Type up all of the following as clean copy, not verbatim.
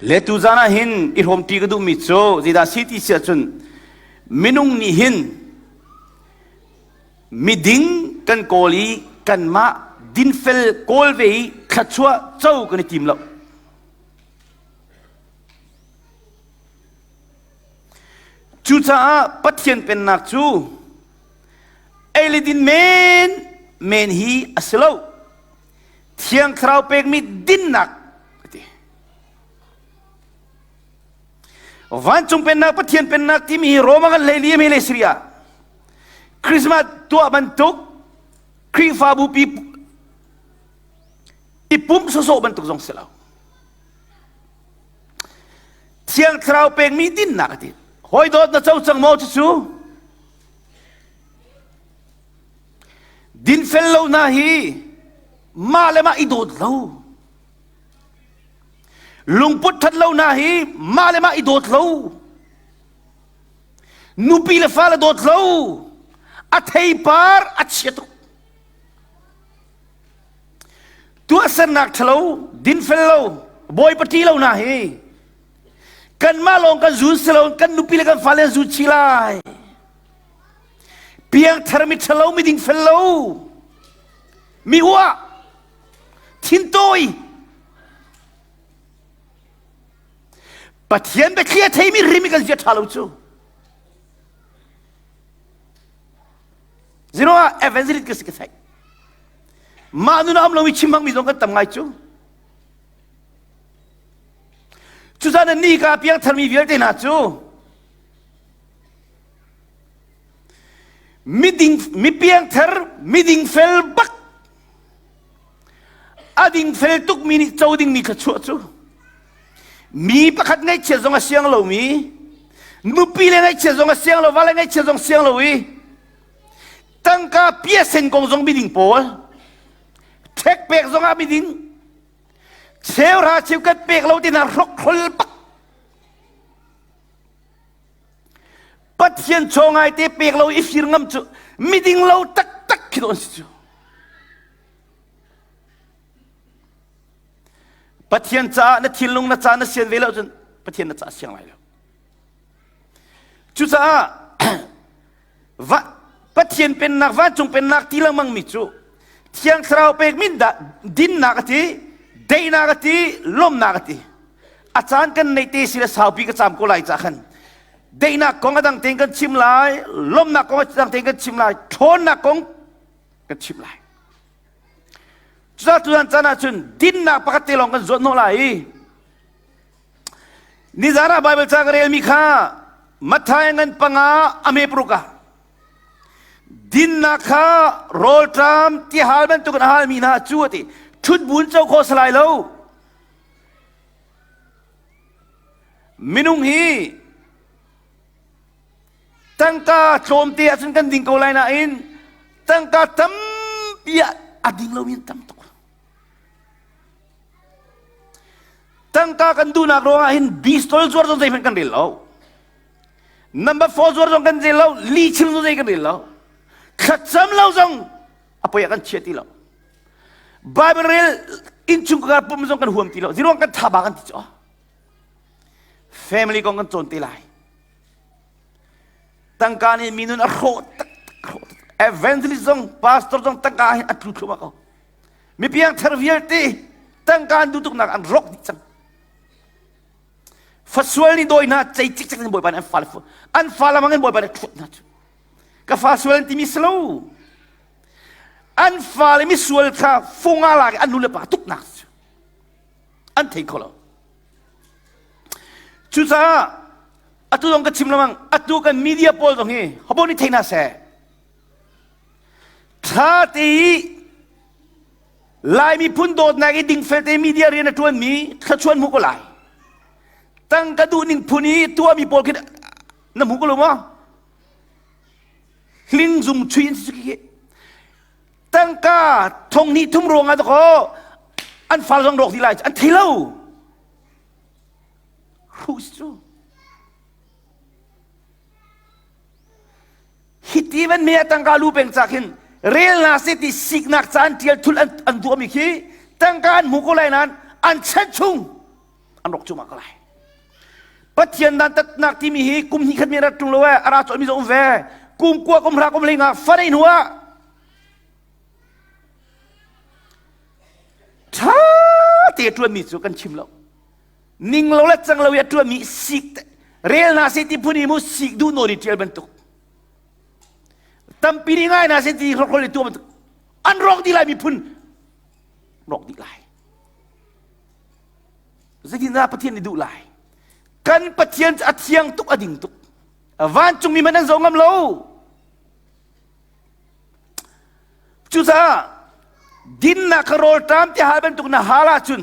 Le tuzan ah hin i hrawmṭi ka duhmi cu zeidah si ti si ahcun minung nih hin miding kan kawl i kanmah dinfel kawl ve i thluachuah co kan i tim lo. Cucaah Pathian pennak cu ei le din men men hi a si lo. Thiang Thlarau pekmi dinnak a ti. Vancung pennak Pathian pennak timi hi Roma kan hlei li le Syria. Christmas tuah bantuk Khrihfabu pi i pumh sawsawh bantuk zong si lo. Thiang Thlarau pekmi dinnak a ti. Hawi dawt na co cang maw cucu? Dinfel lo hna hi mah le mah i dawt lo. Lungput ṭhat lo hna hi mah le mah i dawt lo. Nupi le fale dawt lo. A theipar a chia tuk. Tuahsernak ṭhalo, dinfel lo, bawipa ṭih lo hna hi kanmah lawng kan zun si lo kan nupi le kan fale an zun chih lai. Piangthar mi ṭhalo, mi dingfel lo, mi uah, thintawi, Pathian biathli a theimi rim i kan zia ṭha lo cu. Zero ah evangelist ka si ka theih. Mah nun a um lomi chim hmangmi zong kan tam ngai cu. Cucaah ni ka piangtharmi vialte hna cu miding mi piangthar miding fel bak a dingfel tukmi nih co dingmi thluachuah cu mi pakhat ngaihchiat zong a siang lomi nupi le ngaihchiat zong a siang lo vale ngaihchiat zong siang lo i tangka piasen kong zong miding pawl ṭhek pek zong ah miding cheuhra cheukhat pek lo tina hrokhrol bak Pathian chaw ngaite pek lo i fir ngam cu miding lo taktak khi an si cu. Pathian caah na thinlung na ca na sian ve lo cun Pathian na caah siang lai lo. Cucaah va, Pathian pennak vancung pennak ti lengmang mi cu Thiang Thlarau pek min dah dinnak a ti, daihnak a ti, lawmhnak a ti. A caan kan neih te si le saupi ka caam ko lai ca khan daihnak kong a dang tein kan chim lai, lawmhnak kong a dang tein kan chim lai, ṭhawnnak kong kan chim lai. Cucaah tutan caan ahcun dinnak pakhat te lawng kan zuat hnawh lai i nizan ah Baibal ca ka relmi kha Matthai ngan panga a me paruk ah dinnak kha rawlṭam tihal bantukin a halmi hna cu a ti ṭhut buin co khawh si lai lo minung hi tangka tlawmte ahcun kan ding ko lai nain tangka tampi ah a ding lomi an tam tuk tangka kan duhnak ruangah hin bistol zuar zong zeihmanh kan rel lo number 4 zuar zong kan rel lo li chim zong zei kan rel lo thlacam lo zong a poi ah kan chia ti lo Bible rel innchungkhar pum zong kan huam ti lo ziruang kan thaba kan ti cu family kong kan cawn te lai tangka nih minun a hrawh tak evangelist zong pastor zong tangka hin a tlu thluahmah ko mi piangthar vialte tangka an duh tuknak an rawk dih cang fasual nih dawi hna cei cikcek in bawipa nih an fale an fale mang in bawipa nih thut hna cu ka fa sual an timi silo an fale mi sual kha funga lak i an nu le pa tuknak cu an thei kho lo cucaah atu zong ka chim lengmang atu kan media pawl zong hi hobo nih thei hna seh ṭha te i Lai miphun dawtnak i dingfel te media rian a ṭuanmi thluachuan hmu ko lai tangka duhning phun i tuahmi pawl khi na hmu ko lo maw hling zum chui in si khi tangka thong hnih thum ruang ah dakaw an fal zong rawk dih lai an thei lo hruh si cu hiti van me tangka lu peng ca khin rel na se ti siknak ca an tial thul an duahmi khi tangka an hmu ko lai nain an chan chung. An rawk cuahmah ko lai. Pathian dantatnak timi hi kum hnih khat mi rat ṭung lo e, a ra cawlmi zong um ve. Kum kua, kum hra, kum hlei nga fa nei hnu ah ṭha te ṭuanmi cu kan chim lo. Ning lo le cang lo i a ṭuanmi sik rel hna seh ti phun i mu sik duh nawn i ṭial bantuk. Tampi nih ngai hna seh ti hrokhrol i tuah bantuk. An rawk dih lai miphun rawk dih lai. Zeitindah Pathian nih duh lai? Kan Pathian cu a thiang tuk a ding tuk. Vancungmi hmanh an zoh ngam lo. Cucaah dinnak kha rawlṭam ti hal bantuk na hal ahcun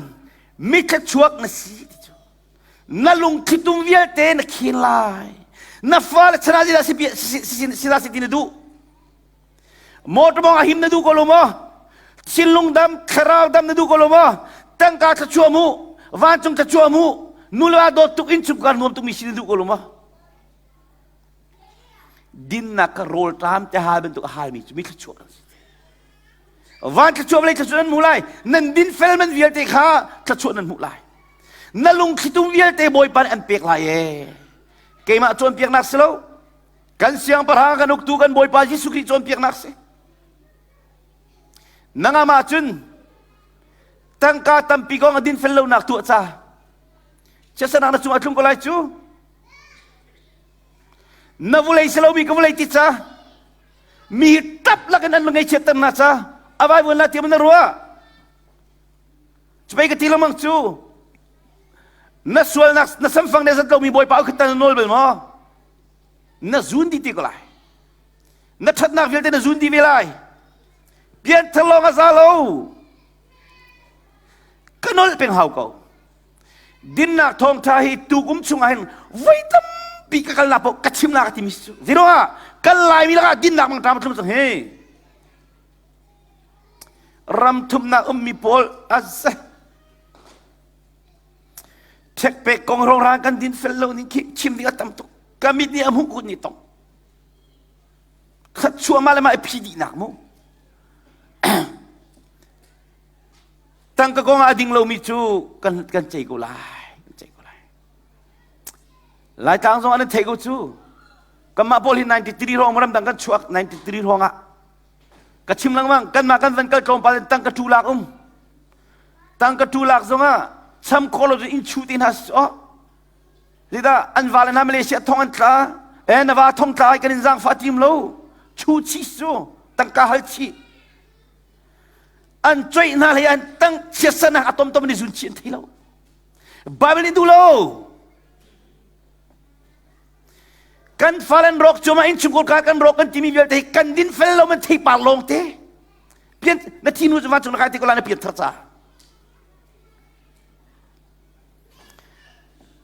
mithluachuak na si ti cu. Na lungthlitum vialte na khen lai. Na fale chan ah zeidah si ti na duh? Motor mong a him na duh ko lo maw? Thinlung dam, thlarau dam na duh ko lo maw? Tangka thluachuah mu, vancung thluachuah mu, nu le va dawt tuk innchungkhar nuam tukmi si na duh ko lo maw? Dinnak ka rawl ṭam te hal bantuk a halmi cu mi thluachuah kan si. Van thluachuah vawlei thluachuah nan hmu lai. Nan din fel man vialte kha thluachuah nan hmuh lai. Na lungthlitum vialte Bawipa nih an pek lai ee. Keimah cawnpiaknak si lo. Kan siangpahrang kan uktu kan Bawipa Jesuh Khrih cawnpiaknak si. Nangam ahcun tangka tampi kong a dinfel lonak tuah ca chiatsernak na cung a tlung ko lai cu na vulei si lomi ka vulei ti ca mi tap lakin an ngaihchiatter na ca a vaivuan la tiam na ruah Cupei ka ti lengmang cu na sualnak na samfang ne zat lomi Bawipa au khat na nawl bal maw? Na zun dih ti ko lai. Na ṭhatnak vialte na zun dih ve lai. Pianthar lawng a za lo. Ka nolh peng hau ko. Dinnak thawngṭha hi tukum chungah hin voi tampi ka kalnak paoh ka chimnak a timi cu. Zeiruangah kan Laimi lakah dinnak mangṭam a tlung cang hi. Ram thumnak ummi pawl a ṭhekpek kong rongrang kan din fel lo ning khi chim ding a tam tuk. Ka mit nih a hmuh kut nih tong. Khat chuahmah le mah i phi dihnak mu. Tangka kong ah a ding lomi cu kan kan cei ko lai. Kan cei ko lai. Laitlang zong an thei ko cu. Kanmah pawl hi 93 hrawng ramdang kan chuak 93 hrawng ah ka chim lengmang kanmah kan van kal tlawmpal in tangka tu lak um tangka tu lak zongah cham khawh lo in chu ti hna oh Zeidah an va le hna Malaysia thong an tla e na va thong tla kan in zaangfah tim lo chu chi su tangka hal chi an coih hna hlei an tang chiatsanak a tomtom ni zun chi an thei lo Bible nih duh lo kan fale an rawk cuahmah innchungkhar ka kan rawk kan timi vialte hi kan din fel lo man thei par lawng te pian na thi nu cu vancung na kai te ko la na pian thar ca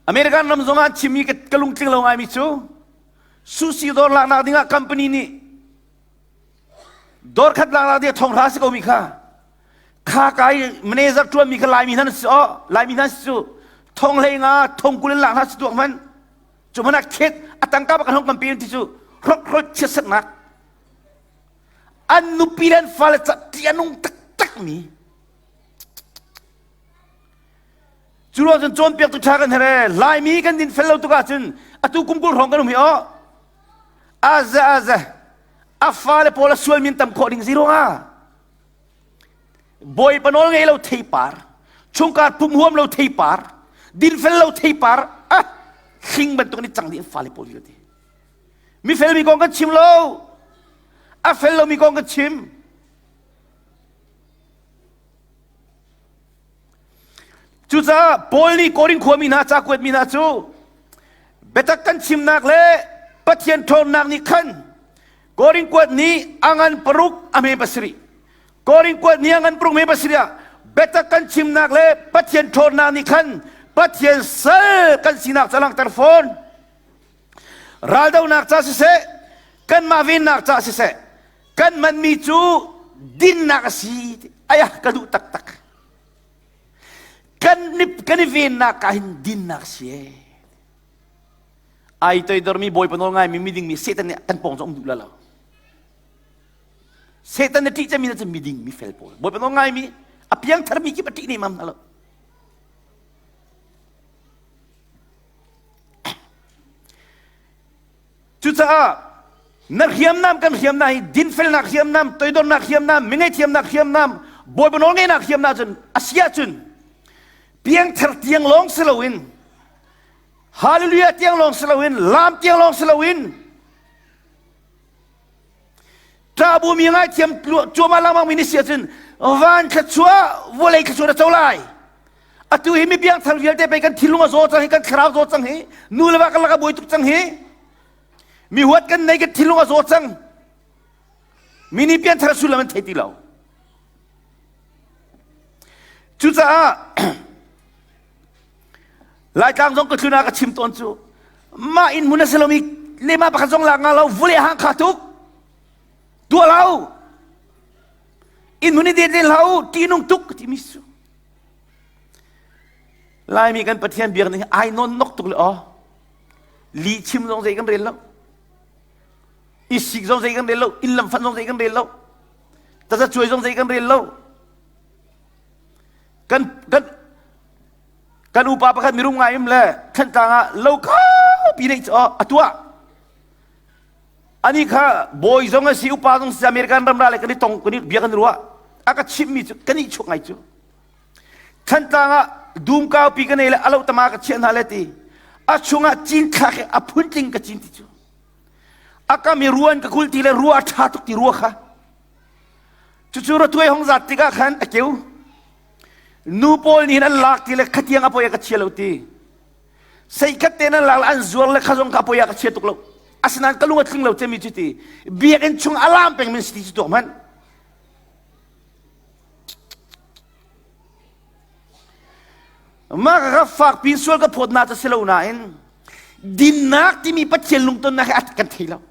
American ram zong ah chimmi ka lungtling lo ngaimi cu sushi dawr laknak dingah company nih dawr khat laknak dingah thonghra si komi kha kha kai manager ṭuanmi kha Laimi hna si oh Laimi hna si cu thong hlei nga thong kul in lak hna si tuak man cu man ah khet a tangka bak hong kan pe ti cu hrok hrot chiatsernak an nupi le an fale ca ṭih a nung taktak mi Cu ruang cun cawnpiaktu ṭha kan herh ee. Laimi kan din fel lo tuk ahcun atu kum 20 hrawng kan um hi aw. Aza aza a fale pawl a sual min tam khawh ding si ruangah Bawipa nawl ngei lo theipar chungkar pum huam lo theipar dinfel lo theipar ah hling bantuk in cang ding fale pawl vialte mi felmi kong kan chim lo a fel lomi kong kan chim Cucaah Paul nih Korin khuami hna ca kuatmi hna cu biatak kan chimnak le Pathian ṭhawnnak nih khan Korin kuat nih a ngan paruk a hme pasarih Korin kuat nih a ngan paruk hme pasarih ah biatak kan chimnak le Pathian ṭhawnnak nih khan Pathian sal kan sinak ca langhter fawn raldonak ca siseh kanmah vennak ca siseh kan manmi cu dinnak a si ayah ka duh taktak kan kan i vennak ah hin dinnak si e ai toidormi bawipa nawl ngaimi miding mi Satan nih kan pawng cu um duh la lo Satan na ṭih cemi na cu miding mi fel pawl bawipa nawl ngaimi a piangthar mi kip a ṭih nemam hna lo. Cucaah na hriamnam kan hriamnam hi dinfelnak hriamnam, toidornak hriamnam, mingeithiamnak hriamnam, Bawipa nawlngeihnak hriamnam cun a si ahcun piangthar tiang lawng si loin hallelujah tiang lawng si loin lam tiang lawng si loin ṭahbu mi ngaithiam cuahmah lengmang mi ni si ahcun van thluachuah vawlei thluachuah na co lai. Atu hi mi piangthar vialte pei kan thinlung a zaw cang hi, kan thlarau zaw cang hi, nu le va kan lak a buai tuk cang hi. Mi huat kan nei kan thinlung a zaw cang. Mi nih pianthar sullam an thei ti lo. Cucaah Laitlang zong ka tlun ah ka chim tawn cu mah inn hmun a si lomi lema pakhat zong lak nga lo vule hang kha tuk tuah lo inn hmun i det len hlah u ṭihnung tuk timi cu Laimi kan Pathian biak ning ai nawn nok tuk le aw li chim zong zei kan rel lo isik zong zei kan rel lo inn lam fan zong zei kan rel lo taza cuai zong zei kan rel lo kan kan kan upa pakhat mirum ngai im le Thantlang ah lo kaupi nei cu a tuah ani kha bawi zong a si upa zong si American ram ra le kan i tong kan i bia kan ruah a ka chimmi cu kan i chuak ngai cu Thantlang ah dum kaupi ka nei le alo tama ka chiah hna le ti a chungah cin thlak i a phuntling ka cin ti cu a kam i ruan ka kul ti le rua a ṭha tuk ti rua kha cucu ratuai hong zat tikah khan a keu nu pawl nih hin an lak ti le khatiang a poi a ka chia lo ti seikhat te nan lak le an zuar le kha zong kha poi a ka chia tuk lo asinain ka lung a tling lo cemi cu ti biakinn chung alam peng min si ti cu tuak hmanh Mah ka fakpi sual ka phawt na ca si lo nain dinnak timi Pathian lungtonnak hi a kan thei lo.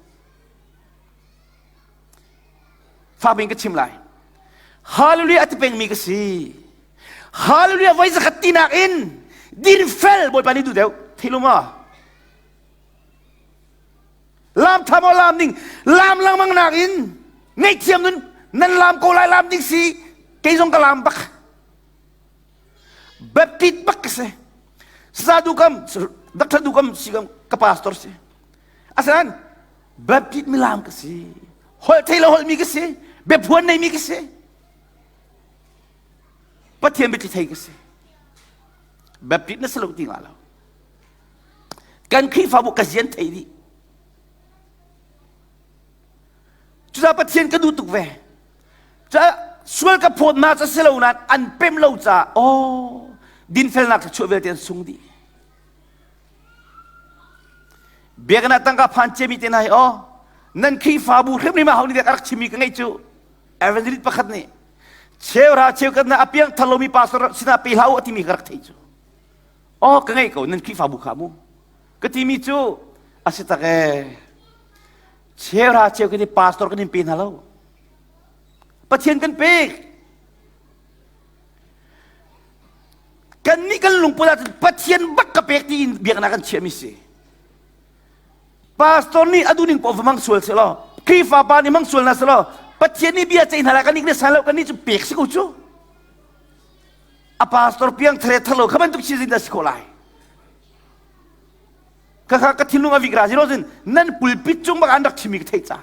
Fakpi in ka chim lai. Hallelujah a ti pengmi ka si. Hallelujah voi zakhat tinak in dinfel Bawipa nih duh deuh. Thei lo ma? Lam tha maw lam ding lam lengmang nak in ngaihthiam nun nan lam ko lai lam ding si kei zong ka lam bak Baptist bak ka si sa du kam Dr. Du kam si kam ka pastor si asan Baptist mi lam ka si holh thei lo holh mi ka si biaphuan nei mi ka si Pathian biathli thei ka si Baptist na si lo ti nga lo Kan Khrihfabu ka zian thei dih. Cucaah Pathian ka duh tuk ve. Cucaah sual ka phawt hna ca si lo nain an pem lo caah aw dinfelnak thluachuah vialte an sung dih. Biakinn ah tangka phan ciami te hna hi aw nan Khrihfabu hrimhrim ah ho nih dek a rak chimmi ka ngeih cu evangelist pakhat nih cheuhra cheukhat na a piang thar lomi pastor sinah pe hlah u a timi ka rak theih cu. Aw ka ngeih ko nan Khrihfabu kha mu ka timi cu a si tak ee cheuhra cheu kan i pastor kan in pe hna lo Pathian kan pek kan nih kan lungput ahcun Pathian bak ka pek tiin biaknak kan chiahmi si pastor nih a duhning paoh va mang sual seh law Khrihfa pa nih mang sual hna seh law Pathian nih bia ceih hna lai kan nih kan san lo kan nih cu pek si ko cu A pastor piang thare thalo kha bantuk si zin dah si khawh lai. Ka kha ka thinlung a vik ra zero zin nan pulpit cung bak an rak chimi ka theih ca.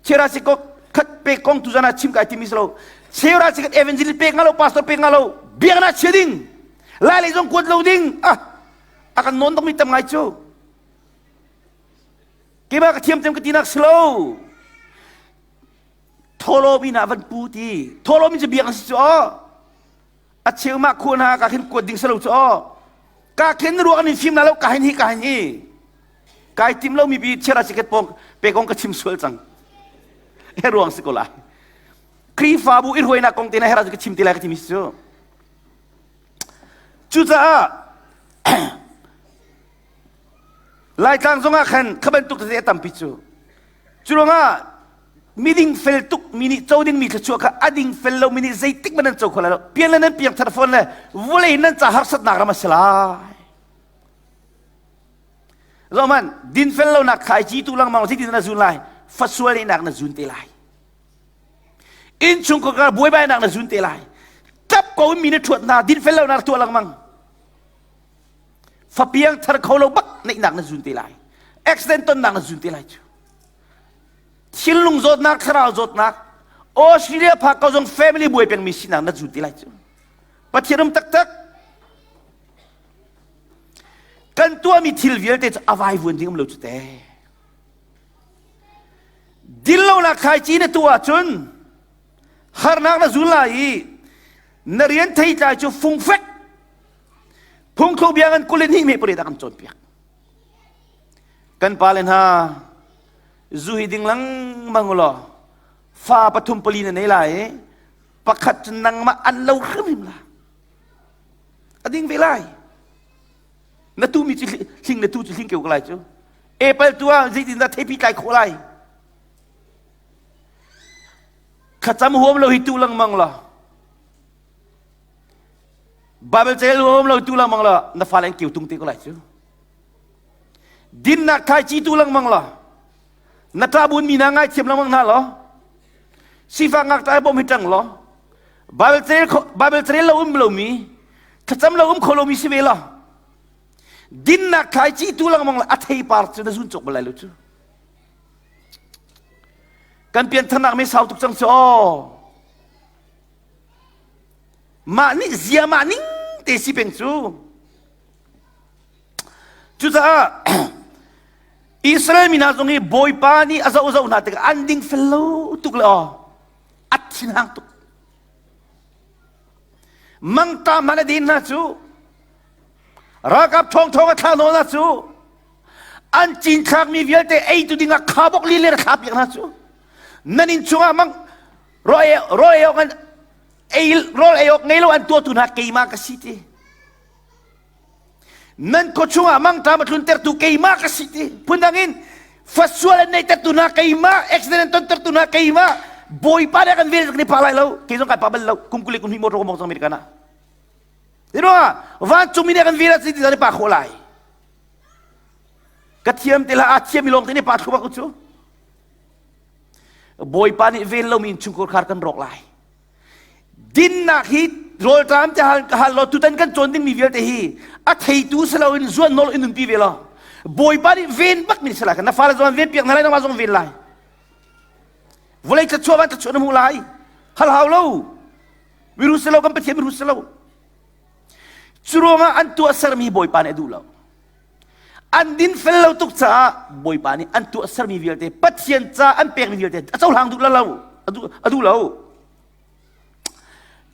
Chera si ko khat pe kong tu zana chim kai timi slo. Chera si kat evangelist pe ngalo pastor pe ngalo biak na chia ding. Lai lei zong kuat lo ding. Ah a kan non dong mi tam ngai cu. Keimah ka thiam cem ka tinak silo. Thawhlawm inn ah van pu ti. Thawhlawm inn cu biak an si cu aw. A cheu mah khua hna ka khin kuat ding si lo cu aw. Ka khin ruak an in fim na lo ka hin hi ka hin hi. Kai tim lo mi bi chiara chiket pong pe kong ka chim sual cang. He ruang si ko lai. Khrihfabu i hruainak kong te na hera ka chim ti lai ka timi si cu. Cucaah Laitlang zongah khan kha bantuk tete a tampi cu. Cu ruangah miding fel tuk mi nih co dingmi thluachuah kha a ding fel lomi nih zeitik hmanh nan co kho lai lo. Pian le nan piang thar fawn le vawlei nan ca harsatnak ram a si lai. Zohman, dinfel lonak thlaici tu lengmang zeitin na zun lai? Fasual nak na zun te lai. Innchungkhar buaibainak na zun te lai. Tap ko in mi na ṭhuat hna, dinfel lonak tuah lengmang. Fapiang thar kho lo bak neihnak na zun te lai. Accident tonnak na zun te lai cu. Thinlung zawtnak, thlarau zawtnak, Australia phak ko zong family buai pengmi sinak na zun te lai cu. Pathian um taktak. Kan tuahmi thil vialte cu a vaivuan ding um lo cu te. Dinlonak thlaici na tuah ahcun harnak na zul lai i na rian theitlai cu fungfek phungthluk bia ngan kulin hi me pare dah kan cawnpiak. Kan pale hna zu hi ding lengmang ulaw fa pathum pali na nei lai i pakhat cu nangmah an lo hrimhrim la. A ding ve lai. Na tu mi cu hling na tu cu hling keu ko lai cu. Apple tu ah zeitindah theipi tlai khawh lai? Thlacam huam lo hi tu lengmang la. Bible cel huam lo tu lengmang la na fale an keu tung te ko lai cu. Dinnak thlaici tu lengmang la. Na ṭabun mi na ngaithiam lengmang hna law. Sifak ngakṭah bawm hi ṭang law. Bible cel Bible cel lo um lomi thlacam lo um kho lomi si ve law. Dinnak thlaici tu lengmang la a theipar cu na zun cawk bal lai lo cu. Kan piantharnak me sau tuk cang cu aw. Mah nih zia mah ning te si peng cu. Cucaah Israel mi hna zong hi Bawipa nih a zoh zoh hna tikah an ding fel lo tuk le aw a thinhang tuk. Mangta hmanh a din hna cu ralkap ṭhawngṭhawng a thlah nawl hna cu an cinthlakmi vialte eitu dingah khabok lilir a thlah piak hna cu nan inn chungah mang rawl ei awk an ei rawl ei awk ngei lo an tuahtu hna keimah ka si ti nan khua chungah mangṭam a tluntertu keimah ka si ti phundang in fasual an neihtertu hna keimah accident an tontertu hna keimah bawipa nih kan vel kan i pah lai lo kei zong kai pah bal lo kum kuli kum hnih motor ka mong cang American ah Ruangah vancungmi nih kan vel ah ti pa khawh lai ka thiam te lah a thiam mi lawng te nih pa thluak cu bawipa nih vel lomi innchungkhar khar kan rawk lai dinnak hi rawlṭam te hal hal law tutan kan cawn dingmi vialte hi a theitu si loin zuan nawl in nunpi ve law bawipa nih ven bak mi si lai na fale zong ven piak hna lai nangmah zong ven lai vawlei thluachuah van thluachuah na hmuh lai hal hau lo miru si lo kan pathian miru si lo cu ruangah an tuahsermi bawipa nih a duh lo an din fel lo tuk caah bawipa nih an tuahsermi vialte pathian ca an pekmi vialte a cohlang duh lo a duh lo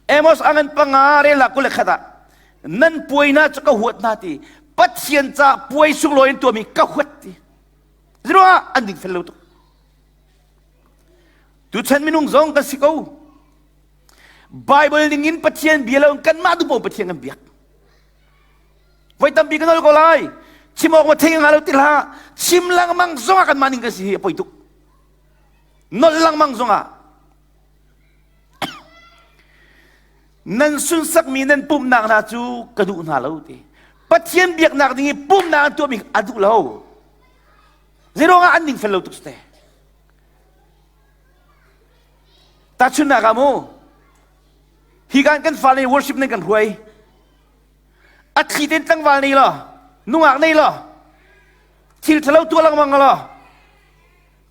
Amos angan panga rel ah kule khat ah nan puai na cu ka huat hna ti pathian ca puai sunglawi in tuahmi ka huat ti ziruah an ding fel lo tuk tuchan minung zong kan si ko Bible ning in Pathian bia lo kanmah duh paoh Pathian kan biak Voi tampi ka nawl ko lai. Chim awk ma thei nga lo ti hlah. Chim lengmang zongah kanmah ning kan si hi a poi tuk. Nolh lengmang zongah nan sunsakmi nan pumhnak hna cu ka duh hna lo ti. Pathian biaknak ding i pumhnak an tuahmi a duh lo. Zeiruangah an ning fel lo tuk te. Tahchunhnak ah mu, hi kan kan fale worship nan kan hruai. A thli tein tlangval nei law, nungak nei law, thil ṭhalo tuah lengmang law,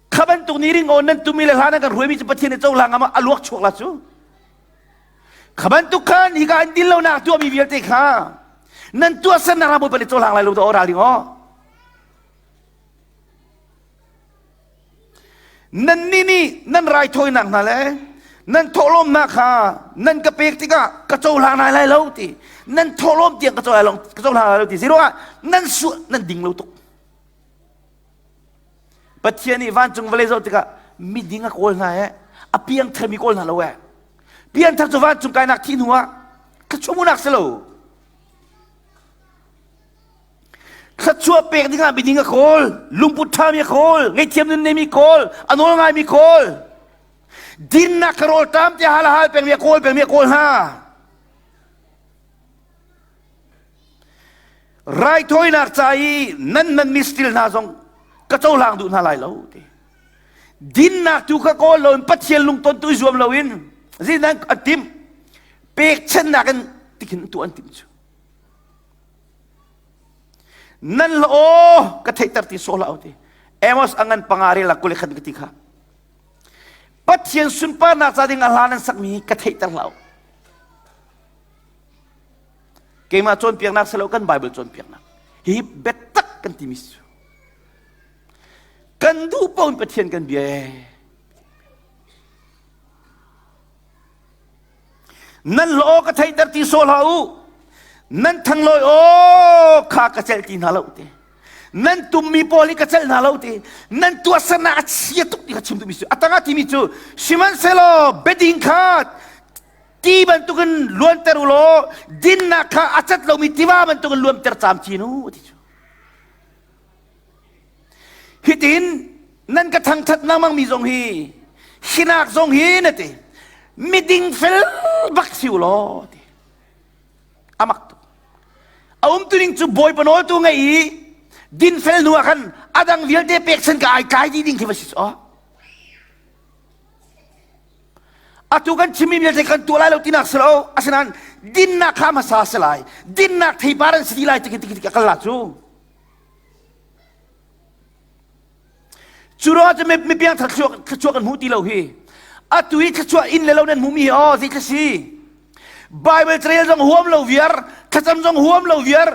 kha bantuk ni ringawn nan tumi le hla nan kan hruaimi cu Pathian nih cohlang ah a luak chuak la cu. Kha bantuk khan hika an din lonak tuahmi vialte kha nan tuahsernak ram Bawipa nih cohlang lai lo to ral ding aw. Nannih nih nan raithawinak hna le nan thawhlawmnak kha nan ka pek tikah ka cohlang lai lai lo ti nan thawhlawm tiang ka cohlang ka cohlang lai lo ti zeiruangah nan suah nan ding lo tuk Pathian nih vancung vawlei zoh tikah miding a kawl hna he a piangthar mi kawl hna lo eh piangthar cu vancung kainak thih hnu ah thluachuahmunak si lo Thluachuah pek dingah miding a kawl, lungput ṭhami a kawl, ngaihthiam nun neimi kawl, a nawl ngaimi kawl. Dinnak ka rawlṭam tiah hal a hal pengmi a kawl pengmi a kawl hna. Raithawinak ca i nan nan mistil hna zong ka cohlang duh hna lai lo ti. Dinnak tu kha kawl loin Pathian lungton tu i zuam loin zeidan an timh pekchannak in tikhin tu an timh cu. Nan la aw ka theihter ti sawh hlah u ti. Amos a ngan panga rel ah kule khat ka ti kha. Pathian sunparnak ca ding a hla nan sakmi hi ka theihter hlah u. Keimah cawnpiaknak si lo kan Bible cawnpiaknak. Hi biatak kan timi si. Kan duh paoh in Pathian kan bia ee. Nan law ka theihter ti sawh hlah u. Nan thanglawi aw kha ka celh ti hna lo te. Nan tummi pawl hi ka celh hna lo te. Nan tuahsernak a chia tuk ti kha chim duhmi si. A tangah timi cu sihmanhsehlaw biading kha ti bantukin luanter u law dinnak kha a cat lomi tiva bantukin luamter camcin u ti cu. Hitin nan ka thangthat lengmang mi zong hi hinak zong hi na ti miding fel bak si u law ti amak tuk a um tu ning cu bawipa nawl tu ngei i din fel hnu ah khan adang vialte pekchan ka ai tlai dih ding khi va si aw atu kan chimmi vialte kan tuah lai lo tinak si lo asinain dinnak kha hmasa si lai dinnak theipar an si ti lai ti khi ti kal la cu Cu ruangah cun mi piangthar thluachuah kan hmu ti lo hi. Atu i thluachuah inn le lo nan hmuhmi hi aw zei si. Bible carel zong huam lo viar, thlacam zong huam lo viar,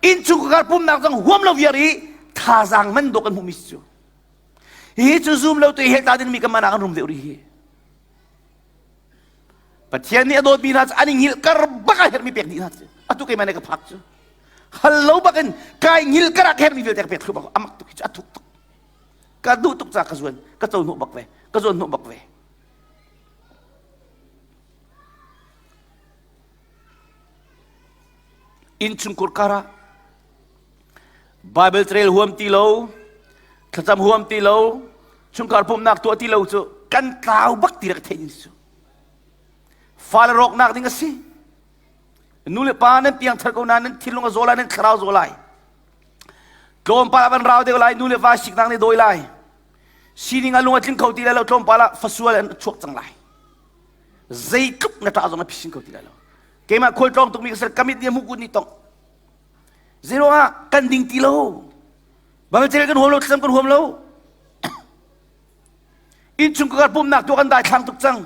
innchungkhar pumnak zong huam lo viar i thazaang man dawh kan hmuhmi si cu. Hihi cu zum lo tu i helta dingmi kan mana kan rum deuh rih hi. Pathian nih a dawtmi hna cu an i hngilh kar bak a herhmi pek dih hna cu. Atu keimah nih ka phak cu. Hal lo bak in kai hngilh kar ah ka herhmi vialte ka pek thlu bak amak tuk hi cu a thuk tuk. Ka duh tuk ca ka zuan ka co hnawh bak ve ka zuan hnawh bak ve. Innchungkhur kar ah Bible trail huam ti lo, thlacam huam ti lo, chungkhar pumhnak tuah ti lo cu kan tlau bak ti rak theih ding cu. Fale rawknak ding a si. Nu le pa nan piangthar ko nain nan thinlung a zaw lai, nan thlarau zaw lai. Tlawmpal ah van rau deuh lai, nu le va siknak nih dawi lai. Sining a lung a tling kho ti lai lo, tlawmpal ah fasual an chuak cang lai. Zeitluk na ṭah zong na phisin kho ti lai lo. Keimah khualtlawng tukmi ka si, ka mit nih a hmuh kun nih tong. Zeiruangah kan ding ti lo. Bangcel kan huam lo, thlacam kan huam lo. Innchungkhar pumnak tu kan daithlang tuk cang.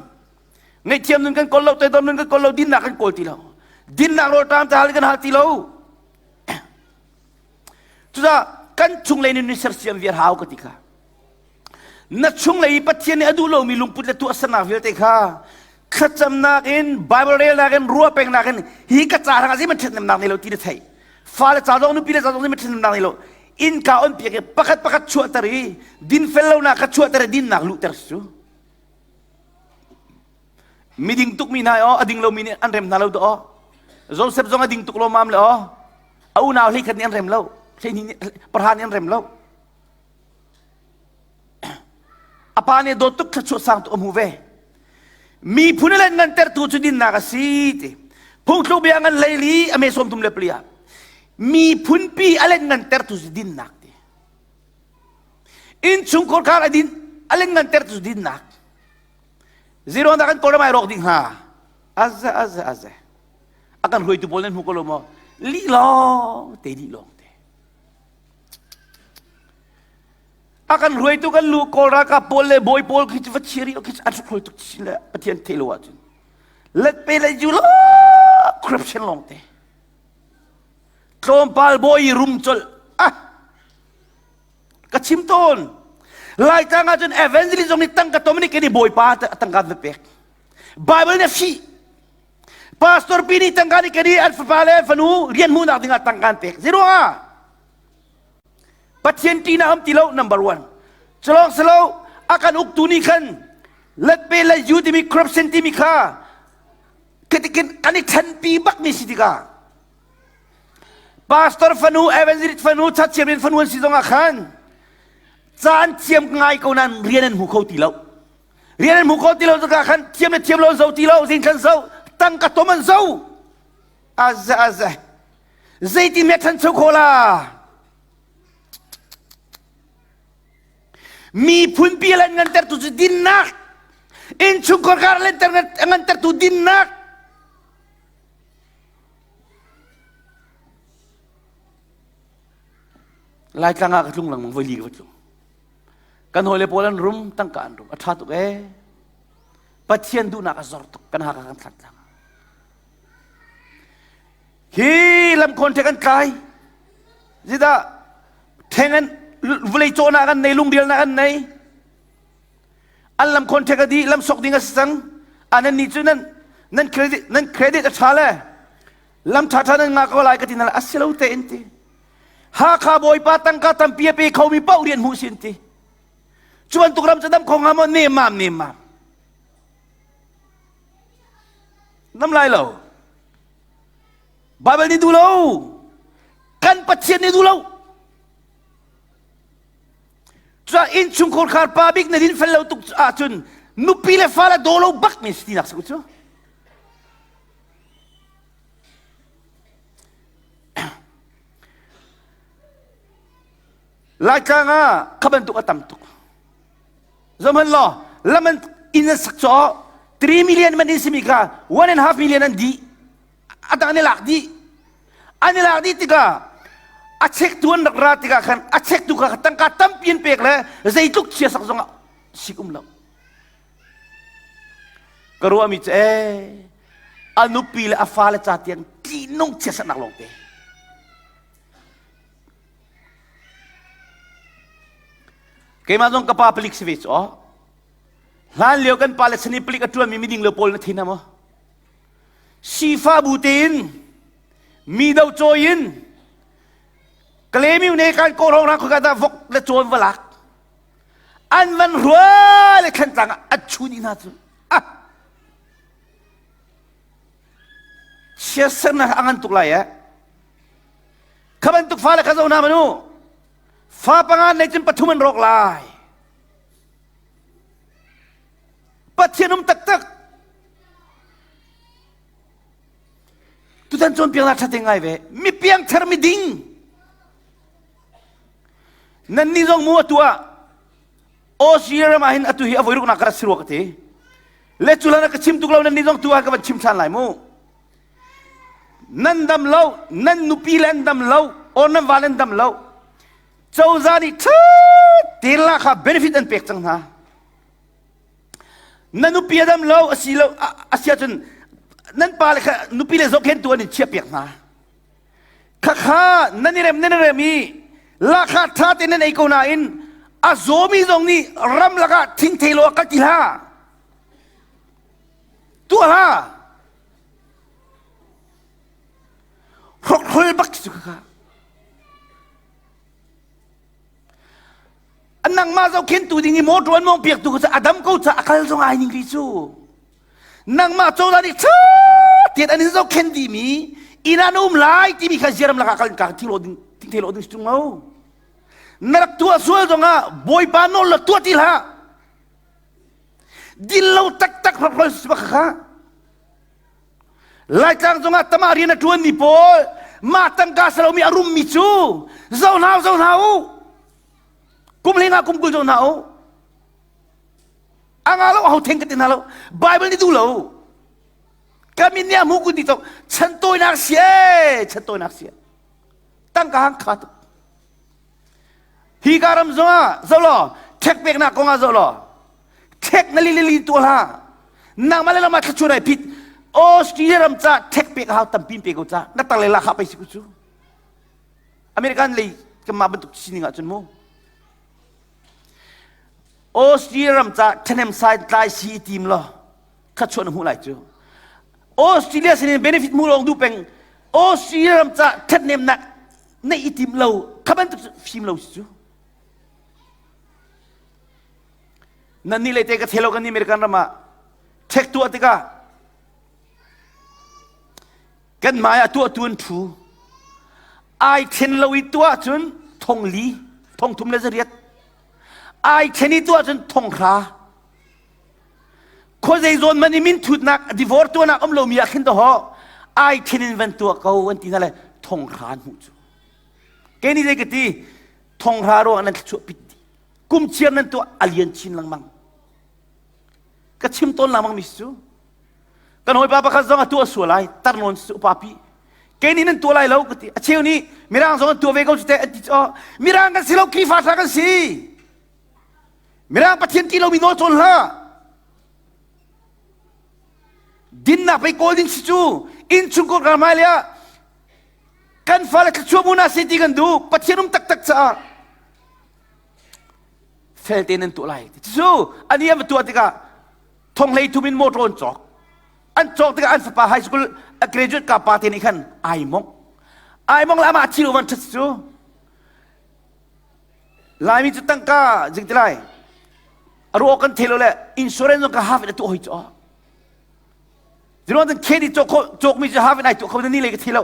Ngaihthiam nun kan kawl lo, toidor nun kan kawl lo, dinnak kan kawl ti lo. Dinnak rawl ṭam ca kan hal ti lo. Cucaah kan chunglei nun ni sersiam viar hau ka ti kha. Na chunglei i Pathian nih a duh lomi lungput le tuahsernak vialte kha thlacamnak in Bible relnak in ruah pengnak in hi ka ca hrang zeihmanh ṭhathnemnak nei lo ti na theih. Fale ca zong nupi le ca zong zeihmanh ṭhathnemnak nei lo. Innka on piak i pakhat pakhat chuahter i dinfel lonak kha chuahter i dinnak luhter cu. Miding tukmi hna aw a ding lomi nih an rem hna lo dah aw. Joseph zong a ding tuk lawmam le aw. A unau hleikhat nih an rem lo. Hleihnih pahra nih an rem lo. A pa nih dawt tuk thluachuah sang tuk a hmu ve. Miphun le ngantertu cu dinnak a si ti. Phungthluk bia ngan leili a me sawm tum le pali ah. Miphunpi a len ngantertu cu dinnak ti. Innchungkhar khar a din a len ngantertu cu dinnak. Zero na kan kawlram ai rawk ding hnga. Aze aze aze. A kan hruaitu pawl nan hmu ko lo maw? Lih lawng te lih lawng te. A kan hruaitu kan lu kawl ralkap pawl le bawi pawl khi cu va chia rih khi an hruai tuk chin le Pathian thei lo ahcun let pe le ju lo corruption lawng te tlawmpal bawi rum colh ah ka chim tawn Laitlang ahcun evangelist zong nih tangka tom nih kan i bawipa tangka va pek Bible nih a fih Pastor pi nih tangka nih kan i an fapa le an fanu rian hmuhnak dingah tangka an pek zeiruangah Pathian ṭihnak um ti lo number one. Culawng silo a kan uktu nih khan let pe le yu timi corruption timi kha kitikin kan i ṭhenpi bakmi si tikah pastor fanu evangelist fanu chachiam fanu an si zongah khan caan thiam ngai ko nan rian an hmu kho ti lo rian an hmu kho ti lo tikah khan thiam le thiam lo an zo ti lo zing khan zo tangka tom an zo aza aza Zeitin hme ṭhancho khawh la? Miphunpi le ngantertu cu dinnak. Innchungkhar kar le ngantertu dinnak. Laitlang ah ka tlung lengmang voi li ka va tlung. Kan hawile pawl an rum, tangka an rum. A ṭha tuk ee. Pathian duhnak a zor tuk. Kan haka kan thlan tlang. Hi lamkhawn ṭhek an tlai. Zidah ṭheng an vawlei cawhnak an nei, lungrialnak an nei. An lamkhawn ṭhek a dih, lam sok ding a si cang. Anan nih cu nan nan credit nan credit a ṭha le lam ṭha ṭha nan ngah ko lai ka ti na a si lo te in ti. Hakha bawipa tangka tampi a pe khomi paoh rian hmuh sin ti. Cu bantuk ram cu dam kho hnga maw nemmam nemmam. Dam lai lo. Bible nih duh lo. Kan Pathian nih duh lo. Cuah innchungkhar khar pa bik na din fel lo tuk ahcun nupi le fale daw lo bak mi si tinak si cu. Laitlang ah kha bantuk a tam tuk. Zohhmanh law, lam an inn an sak caw 3 million man in simi kha 1.5 million an dih. A dang an i lak dih. An i lak dih tikah a chektu an rak ra tikah khan a chektu kha tangka tampi an pek le zeitluk chia sak zongah sik um lo. Ka ruahmi cu ee a nupi le a fale ca tiang ṭihnung chiatsaknak lawngte. Keimah zong ka pa palik si ve cu aw. Hlan lio kan pa le chan i palik a ṭuanmi miding lo pawl na thin maw? Sifa bu tein mi do cawi in Kalemiu ne kan ko rong rang khua da vok le cawn va lak an van rua le thlantlang ah a chun hna cu ah siasernak a ngan tuk lai eh kha bantuk fale kha zo hna manu fa panga nei cun pathum an rawk lai Pathian um taktak tutan cawnpiaknak ṭha te ngai ve mi piangthar mi ding Nannih zong mu atu ah Australia ram ah hin atu hi a voi ruknak ka rat si rua ka ti. Le cu hlan ah ka chim tuk lo nannih zong tu ah ka van chim ṭhan lai mu. Nan dam lo, nan nupi le an dam lo, or nan val an dam lo. Cozah nih ṭha tein la kha benefit an pek cang hna. Na nupi a dam lo a si lo a si ahcun nan pa le kha nupi le zohkhentu an in chiah piak hna. Khakha nan i rem nan i rem i lahkhah ṭha tein nan ei ko nain a zawmi zong nih ramlak ah thingthei lo ah kal ti hlah. Tuah hlah. Hrokhrol bak cu khakha. Nangmah zohkhentu ding i motor an mawng piaktu cu a dam ko ca a kal zong ai ning ri cu. Nangmah cozah nih ṭha tein an in zohkhenh dihmi inn ah na um lai timi kha ziaram lakah kal ka thing ding thing lo ding tung lo. Na rak tuah sual zongah Bawipa nawl la tuah ti hlah. Din lo taktak hrokhrol si bak kha. Laitlang zongah tama rian a ṭuanmi pawl mah tangka salomi a rummi cu zo hna zo hna u. Kum hlengah kum kul zo hna u. A nga lo ho theng ka ti hna lo. Bible nih duh lo. Ka min nih a hmu kun ti cok chan tawinak si e chan tawinak si. Tangka hang kha tuk. Hi ka ram zongah zo law ṭhek peknak kong ah zo law ṭhek na li li tuah hlah. Nangmah le lamah thlachuan ai phit. Australia ram ca ṭhek pek a hau tampi pe ko ca na tang le la kha pei si ku cu. American lei kanmah bantuk sining ahcun mu. Australia ram ca ṭhahnem sai tlai si i tim law thluachuah na hmuh lai cu. Australia sinin benefit hmuh lawng duh peng Australia ram ca ṭhathnemnak neih i tim lo kha bantuk cu fim lo si cu. Nan nih le te ka thelo kan nih American ram ah check tuah tikah kan hmai ah tuah tu an ṭhu ai thlen lo i tuah cun thong li thong thum le zariat ai thlen i tuah cun thong hra khuazei zawn man i min thutnak divorce tuahnak um lomi ah khin to ai thlen in van tuah ko an ti hna le thong hra an hmuh cu ke ni zei ka ti thong hra ruang nan thluachuah pit dih kum chiar nan tuah a lian chin lengmang ka chim tawn lengmang mi cu kan hawipa pakhat zong a tuah sual ai tar nawn cu upa pi. Kei nih nan tuah lai lo ka ti. A cheu nih Mirang zong an tuah ve ko cu teh an ti cu. Mirang kan si lo Khrihfa hna kan si. Mirang Pathian ti lomi nawl cawn hlah. Dinnak pei kawl ding si cu innchungkhar kan hmai ah kan fale thluachuah mu na si ti kan duh Pathian um taktak caah fel tein nan tuah lai. Cu ani an va tuah tikah thonghlei thum in motor an cawk. An cawk tikah an fapa high school a graduate ka pa te nih khan ai mong. Ai mong le amah thi lo van ṭhat cu. Laimi cu tangka jing ti lai. A ruah kan thei lo le insurance zong ka half in a tuah hoi cu. Ziruang tan khe cawk kho cawk mi cu half in ai tuah kho ni le ka thei lo.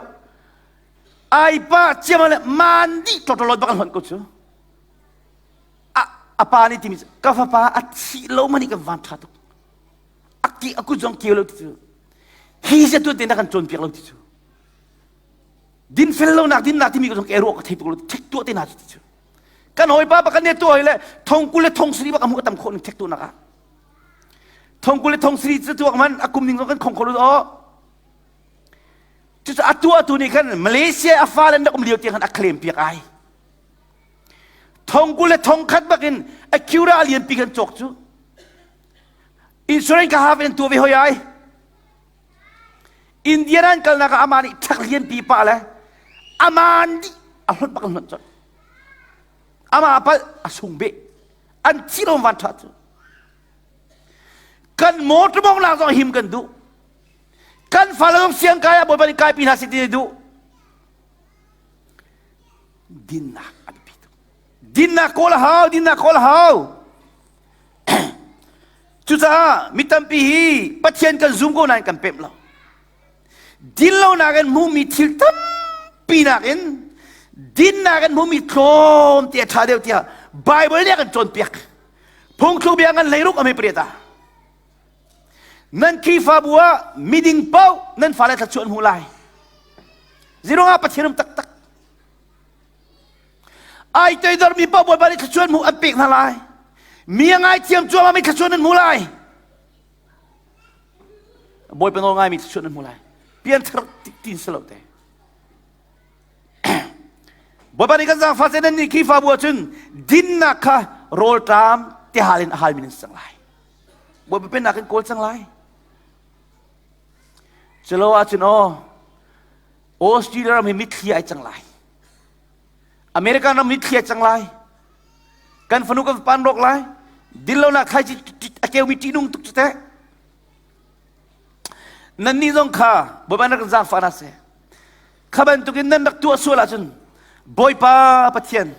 Ai pa chiama le man di totolot bak an hon ko cu. A a pa nih timi ka fapa a thi lo mani kan van tha tuk. A ki a kut zong keu lo ti cu. Hi se tu te na kan cawn piak lo ti cu. Dinfel lonak dinnak timi ko zong ke ruah ka thei tuk lo thek tuah te na cu ti cu. Kan hawipa bak kan ne tuah le thong kul le thong sari bak a hmuh tam khawh ning thek tu nak ah. Thong kul le thong sari cu tuak man a kum ning zong kan khong kho lo o. Cucu a tuah tu nih khan Malaysia a fa le rak um lio tiang khan a claim piak ai. Thong kul le thong khat bakin Acura a lianpi kan cawk cu. Insurance ka haf in tuah ve hoi ai. India an kalnak ah amah nih ṭhak lianpi pah le aman dih a hlonh bak an hlonh colh. Amah palh a sung beh. An thi lo van ṭha cu. Kan motor mong nak zong him kan duh. Kan fale zong siang kai ah Bawipa nih kaipi hna seh ti duh. Dinnak a biapi tuk. Dinnak kawl a hau, dinnak kawl a hau. Cucaah mi tampi hi Pathian kan zum ko nain kan pemh lo. Dinlonak in hmuhmi thil tampi nakin dinnak in hmuhmi tlawm te a ṭha deuh tiah Baibal nih a kan cawnpiak. Phungthluk bia ngan hleiruk a hme pariat ah. Nan Khrihfabu ah miding paoh nan fale thluachuah an hmu lai. Zirong ah Pathian um taktak. Ai toidormi paoh Bawipa nih thluachuah hmuh an pek hna lai. Mi a ngaithiam cuahmah mi thluachuah nan hmu lai. Bawipa nawl ngaimi thluachuah nan hmu lai. Pianthar tin si lo te. Bawipa nih kan zaangfah seh nan nih Khrihfabu ahcun dinnak kha rawlṭam tihal in a halmi nan si cang lai. Bawipa pennak in kawl cang lai. Culo ahcun aw Australia ram hi mitthli ai cang lai. American ram mitthli ai cang lai. Kan fanu kan pan rawk lai. Dinlonak thlaici a keumi ṭihnung tuk cu teh. Nannih zong kha Bawipa rak zaangfah hna seh. Kha bantukin nan rak tuah sual ahcun Bawipa Pathian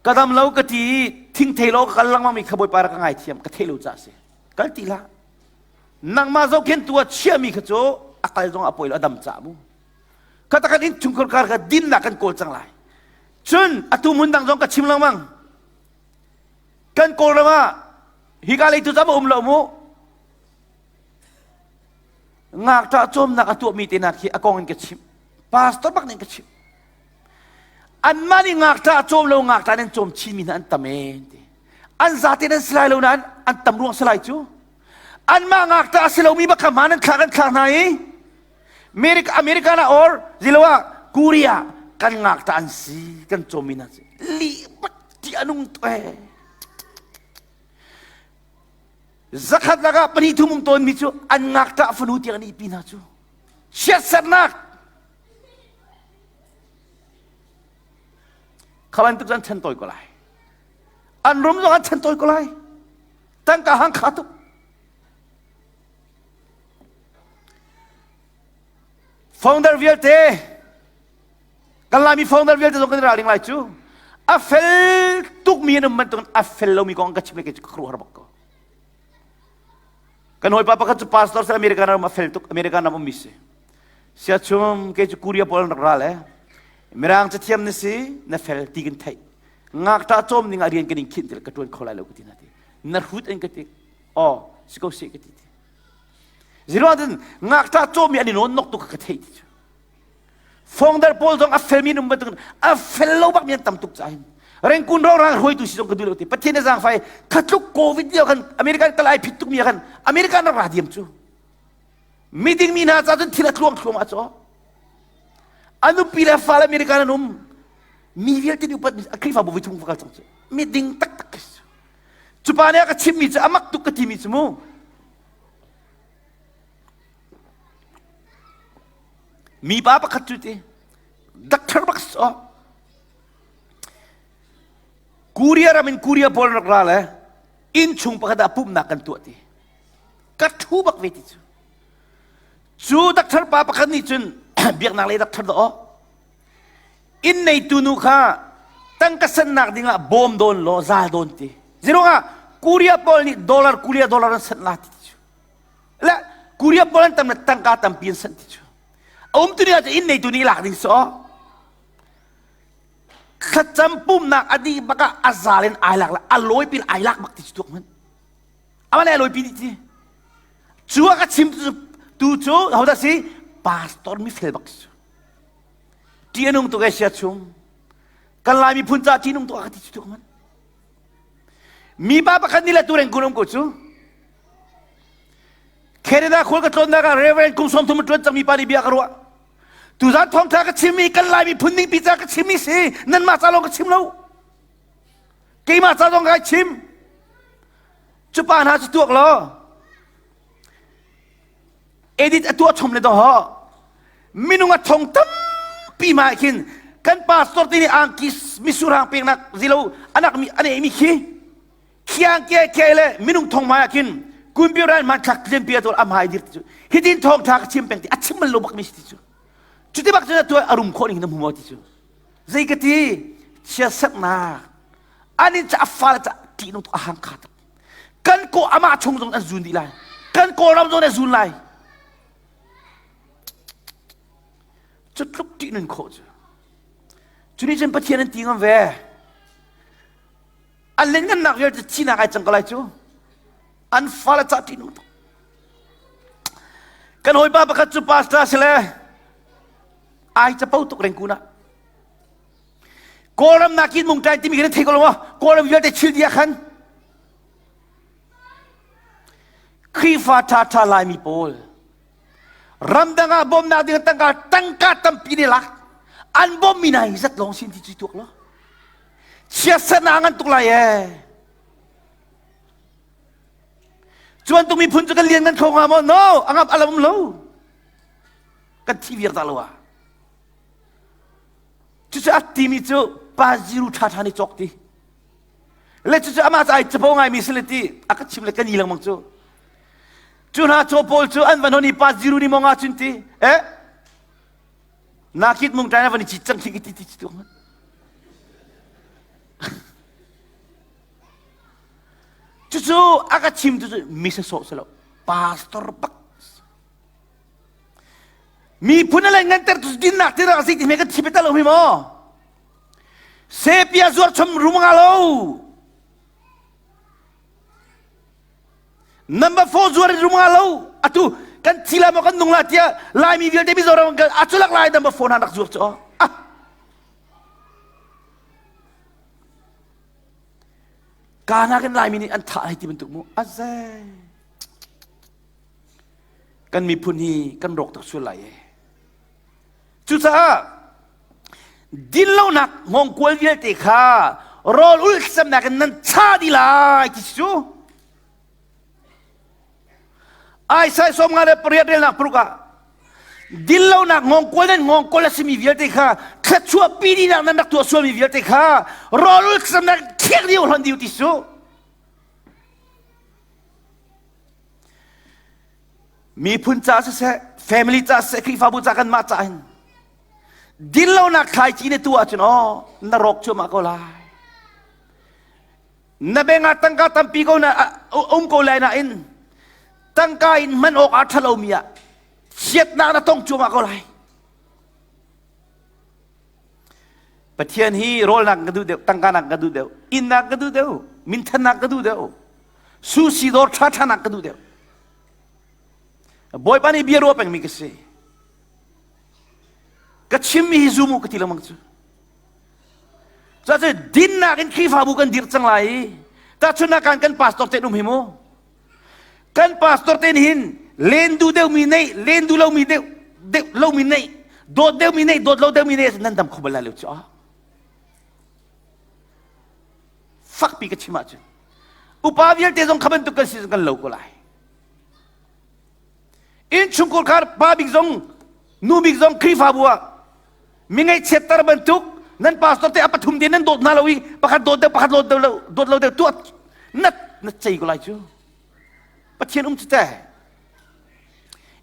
ka dam lo ka ti i thingthei lo ka kal lengmang mi kha Bawipa rak ka ngaithiam ka theih lo caah si. Kal ti hlah. Nangmah zohkhentu ah chiahmi kha cu a kal zong a poi lo a dam cah mu. Kha takan in chungkhar kar kha dinnak kan kawl cang lai. Cun atu hmun dang zong ka chim lengmang. Kan Kawlram ah hika lei tu cam a um lo mu. Ngakṭah cawmnak a tuahmi te hna khi a kong in ka chim. Pastor bak nih ka chim. Anmah nih ngakṭah a cawm lo ngakṭah nan cawm chinmi hna an tam ee ti. An zate nan si lai lo nain an tam ruang si lai cu. Anmah ngakṭah a si lomi bak kha hmaan an thlak an thlak hna i America American ah or ziloah Korea kan ngakṭah an si kan cawmmi hna si. Lih bak ti a nung tuk ee. Zakhat lakah pahnih thum um tawnmi cu an ngakṭah fanu tiang an ihpi hna cu. Chiatsernak Kha bantuk cu an chan tawi ko lai. An rum zong an chan tawi ko lai. Tangka hang kha tuk. Founder vialte kan Laimi founder vialte zong kan i ralring lai cu. A fel tukmi an um bantukin a fel lomi kong ka chim le kei cu ka khuaruahhar bak ko. Kan hawipa pakhat cu pastor sa American ram a fel tuk American ram ummi si. Siachum kei cu Korea pawl an rak ral e. Mirang cathiam na si na fel ti kan theih. Ngakṭah cawm ning ah rian kan in khinh ti ka ṭuan kho lai lo ka ti na ti. Na hrut an ka ti. Aw si ko si ka ti ti. Ziruang cun ngakṭah cawm mi an i nawn nok tuk ka theih ti cu. Fongdar pawl zong a felmi an um bantukin a fel lo bakmi an tam tuk caah hin Rengkun rorang hruaitu si zong ka duh lo ti Pathian na zaangfai khatluk COVID lio khan American kal ai phit tukmi ah khan American rak ra diam cu. Miding mi hna ca cun thil a tluang thluahmah cu. A nupi le fale American an um. Mi vialte nih upat a Khrihfabu voi thum kal cang cu. Miding taktak ka si. Cu pa nih a ka chimmi cu a mak tuk ka timi cu mu. Mi pa pakhat cu ti doctor bak si Korea ram in Korea pawl rak ra le inn chung pakhat ah pumhnak kan tuah ti. Ka ṭhu bak ve ti cu. Cu doctor pa pakhat nih cun biaknak lei doctor dah aw inn neitu nu kha tangka sannak dingah bawm dawn law zal dawn ti. Zirungah Korea pawl nih dollar Korea dollar an sanh la ti cu. Le Korea pawl an tam le tangka tampi an sanh ti cu. A um tu ni ah inn neitu nih lak ding si aw. Thlacam pumnak a dih bak ah a zal in ai lak le a lawi pin ai lak bak ti cu tuak hmanh. Amah le a lawi pi dih ti. Cu a ka chim tu cu hodah si pastor mifel bak cu. Ṭih a nung tuk e sia chung. Kan Lai miphun ca ṭih nung tuk a ka ti cu tuak hmanh. Mi pa pakhat nih le tu reng kun um ko cu. Canada khual ka tlawnnak ah Reverend kum 30 a ṭuan cangmi pa nih bia ka ruah. Tuzan thawngṭha ka chimmi kan Lai miphun ningpi ca ka chimmi si nanmah ca lawng ka chim lo. Keimah ca zong kai chim. Cu pa hna cu tuak law edit a tuah chom le doh minung a thong tampi ma khin kan pastor te nih angki misurang peknak zilo anak mi ane mi khi khiang ke ke le minung thong mai ah khin kumpiuran hmanthlak tlian pi atul amhai dir ti cu hitin thong tha ka chim peng ti a chim bal lo bak mi si ti cu cuti bak cun atu a rum khawh ning na hmu maw ti cu zei ka ti chiasaknak an in ca a fale ca ti nung a hang kha kan ko amah chung zong an zun dih lai kan kawlram zong an zun lai cu tluk ṭih nun khawh cu cu nih cun Pathian an ti ngam ve An lianngannak vialte thihnak ai cang ko lai cu. An fale cah ṭih tuk. Kan hawipa pakhat cu pastor si le ai capo tuk rengkun ah. Kawlram nakin mungṭai timi kan thei ko lo maw? Kawlram vialte chil dia khan. Khrihfa ṭhaṭha Laimi pawl ramdang ah bawmnak ding tangka tangka tampi ne lak an bawmmi hna hi zat lawng sin ti cu tuak lo chiatsernak a ngan tuk lai ee cu bantuk miphun cu kan lian kan kho hnga maw no a ngam alam um lo kan thi viar dah lo ah cucu a timi cu pa ziru ṭha ṭha nih cawk ti le cucu amah ca ai capo ngaimi si le ti a ka chim le kan i lengmang cu cu hna caw pawl cu an van hon i pa ziru ni maw nga cun ti eh Nakit mung ṭai na van i cit cang khi ti ti ti Cucu a ka chim tu cu mi sawh si lo pastor bak miphun le nganter tu dinnak ti rak si ti me kan thi pe lo mi maw sepia zuar chom rum nga lo Number 4 zuar in rum nga lo. Atu kan thi la maw kan nung la tiah Laimi vialte Mizoram kan a culak lai number 4 hna rak zuar cu. Ah. Kana kan Laimi nih an thah hei ti bantuk mu. Azai. Kan miphun hi kan rawk tuk sual lai e. Cucaah dinlonak hngawngkual vialte kha rawl ulh thlacamnak in nan cha dih lai ti cu. Isaiah 58 relnak paruk ah dinlonak hngawngkual nan hngawngkual a simi vialte kha thluachuah pi dihnak nan rak tuah sualmi vialte kha rawl ulh thlacamnak khiak dih u hlonh dih u ti cu. Miphun ca siseh, family ca siseh, Khrihfabu ca kanmah ca hin dinlonak thlaici na tuah ahcun aw na rawk cuahmah ko lai. Na beng ah tangka tampi ko na um ko lai nain tangka in hman awk aa ṭha lomi ah chiatnak na tong cuahmah ko lai. Pathian hi rawlnak ka duh deuh, tangka nak ka duh deuh, innak ka duh deuh, minthannak ka duh deuh, sushi dawr ṭhaṭha nak ka duh deuh. Bawipa nih bia ruah pengmi ka si. Ka chimmi hi zum u ka ti lengmang cu. Cuacun dinnak in Khrihfabu kan dirh cang lai i tahchunhnak kan kan pastor te um hi mu. Kan pastor te nih hin Len duh deuhmi neih, len duh lomi deuh deuh lomi neih, dawt deuhmi neih, dawt lo deuhmi neih nan dam kho bal lai lo cu. Fakpi ka chim ahcun upa vialte zong kha bantuk kan si kan lo ko lai. Innchungkhar khar pa bik zong nu bik zong Khrihfabu ah mi ngaihchiatter bantuk nan pastor te a pathum te nan dawt hna lo i pakhat dawt deuh pakhat dawt lo dawt lo deuh tuah na na cei ko lai cu. Pathian um cu te.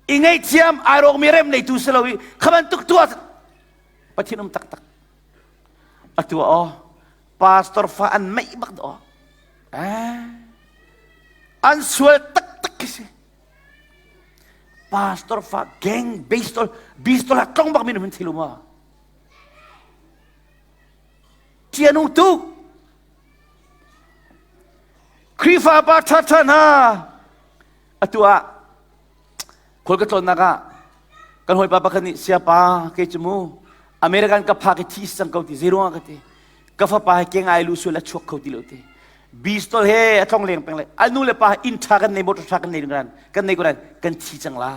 I ngaihthiam ai rawk mi rem neitu si lo i kha bantuk tuah Pathian um taktak. Atu aw pastor fa an meih bak do. Eh, an sual taktak khi si. Pastor fa gang bistol bistol ha tlong bak mi hun thilu ma. Tianung tuk. Khrihfa pa ṭhaṭha hna atu ah khual ka tlawnnak ah kan hawipa pakhat nih siapa kei cu mu American ka phak i thi cang ko ti zeiruang ah ka ti ka fapa he keng ai lu sual a chuak kho ti lo ti bistol he a tlong leng peng le a nu le pa inn ṭha kan nei motor ṭha kan nei kan kan nei ko kan thi cang la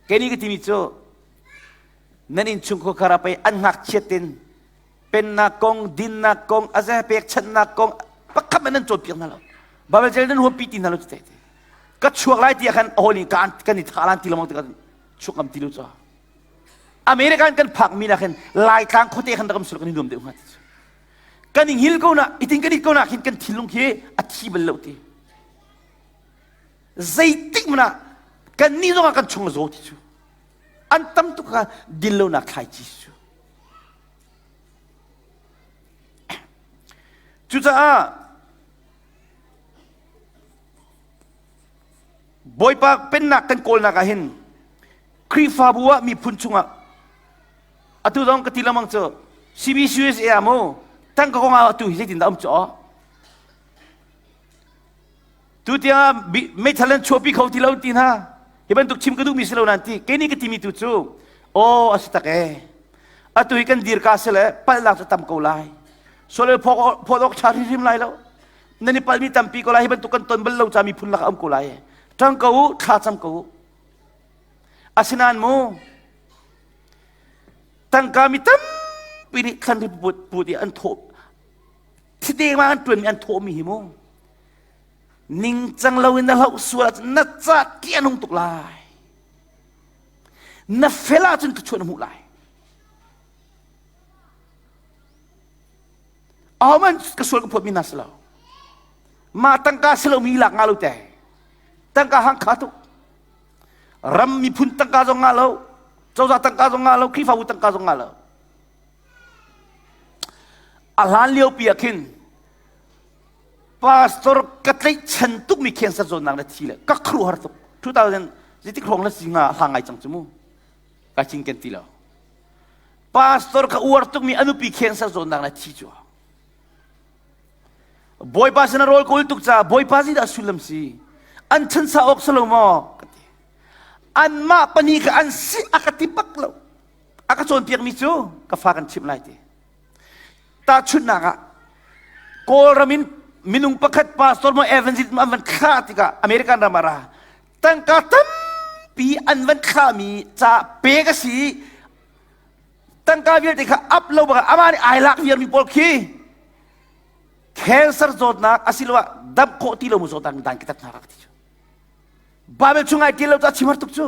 kei nih ka timi cu nan inn chung khua pei an ngakchiat tin pennak kong dinnak kong a ze pekchanhnak kong pakhat man nan cawnpiak hna lo Bible zel nan huampi ti hna lo te ka chuak lai ti ah khan a nih kan kan i tha lan ti lengmang ti kan chuak ngam ti lo cha American kan phak mi na khin Laitlang khuate khan rak sul kan i nuam deuh hnga ti cu kan i hngil ko na itin kan it ko na khin kan thinlung khi a thi bal lo ti zeitik mana kan ni zong ah kan chung a zaw ti cu an tam tuk kha din lo nak thlai ci cu Cucaah Bawipa pennak kan kawlnak ah hin Khrihfabu ah miphun chungah atu zong ka ti lengmang cu CBCUSA ah mu tangka kong ah atu hi zeitindah um cu aw Tu tiang meithal an chuahpi kho ti lo ti hna. Hi bantuk chim ka duhmi si lo nan ti. Kei nih ka timi tu cu aw a si tak ee. Atu hi kan dirka si le palhnak cu tam ko lai. Sual phawt awk ṭha hrimhrim lai lo. Nan i palmi tampi ko lai. Hi bantuk kan ton bal lo ca miphun lakah um ko lai. Ṭang ko u, thla cam ko u. Asinain mu, tangka mi tampi nih thlan ri put put i an thawh thideng an ṭuanmi an thawhmi hi mu Ningcang loin na hloh sual ahcun na ca ti a nung tuk lai. Na fel ahcun thluachuah na hmuh lai. Ahohmanh ka sual ka phawtmi hna si lo. Mah tangka si lomi lak nga lo te. Tangka hang kha tuk. Ram miphun tangka zong nga lo. Cozah tangka zong nga lo. Khrihfabu tangka zong nga lo. A hlan lio pi ah khin pastor ka tlaihchan tukmi cancer zawtnak na thi le ka khuaruahhar tuk 2000 zeitik hrawng na si nga hla ngai cang cu mu ka cing ken ti lo pastor ka uar tukmi a nupi cancer zawtnak na thi cu bawipa sin a rawl kawl tuk ca bawipa zi dah sullam si an chan sa awk salo maw ka ti anmah pahnih kha an si a ka ti bak lo a ka cawnpiakmi cu ka fa kan chimh lai ti Tahchunhnak ah, Kawlram in minung pakhat pastor mo evangelist an van thlah tikah American ram ah ra tangka tampi an van thlahmi ca pek a si tangka vialte kha up lo bak amah nih ai lak viarmi pawl khi cancer zawtnak asiloah dam khawh ti lo mu zawtnak dan ka tat hna ka ti cu Bible chung ai ṭial lo cu a chim har tuk cu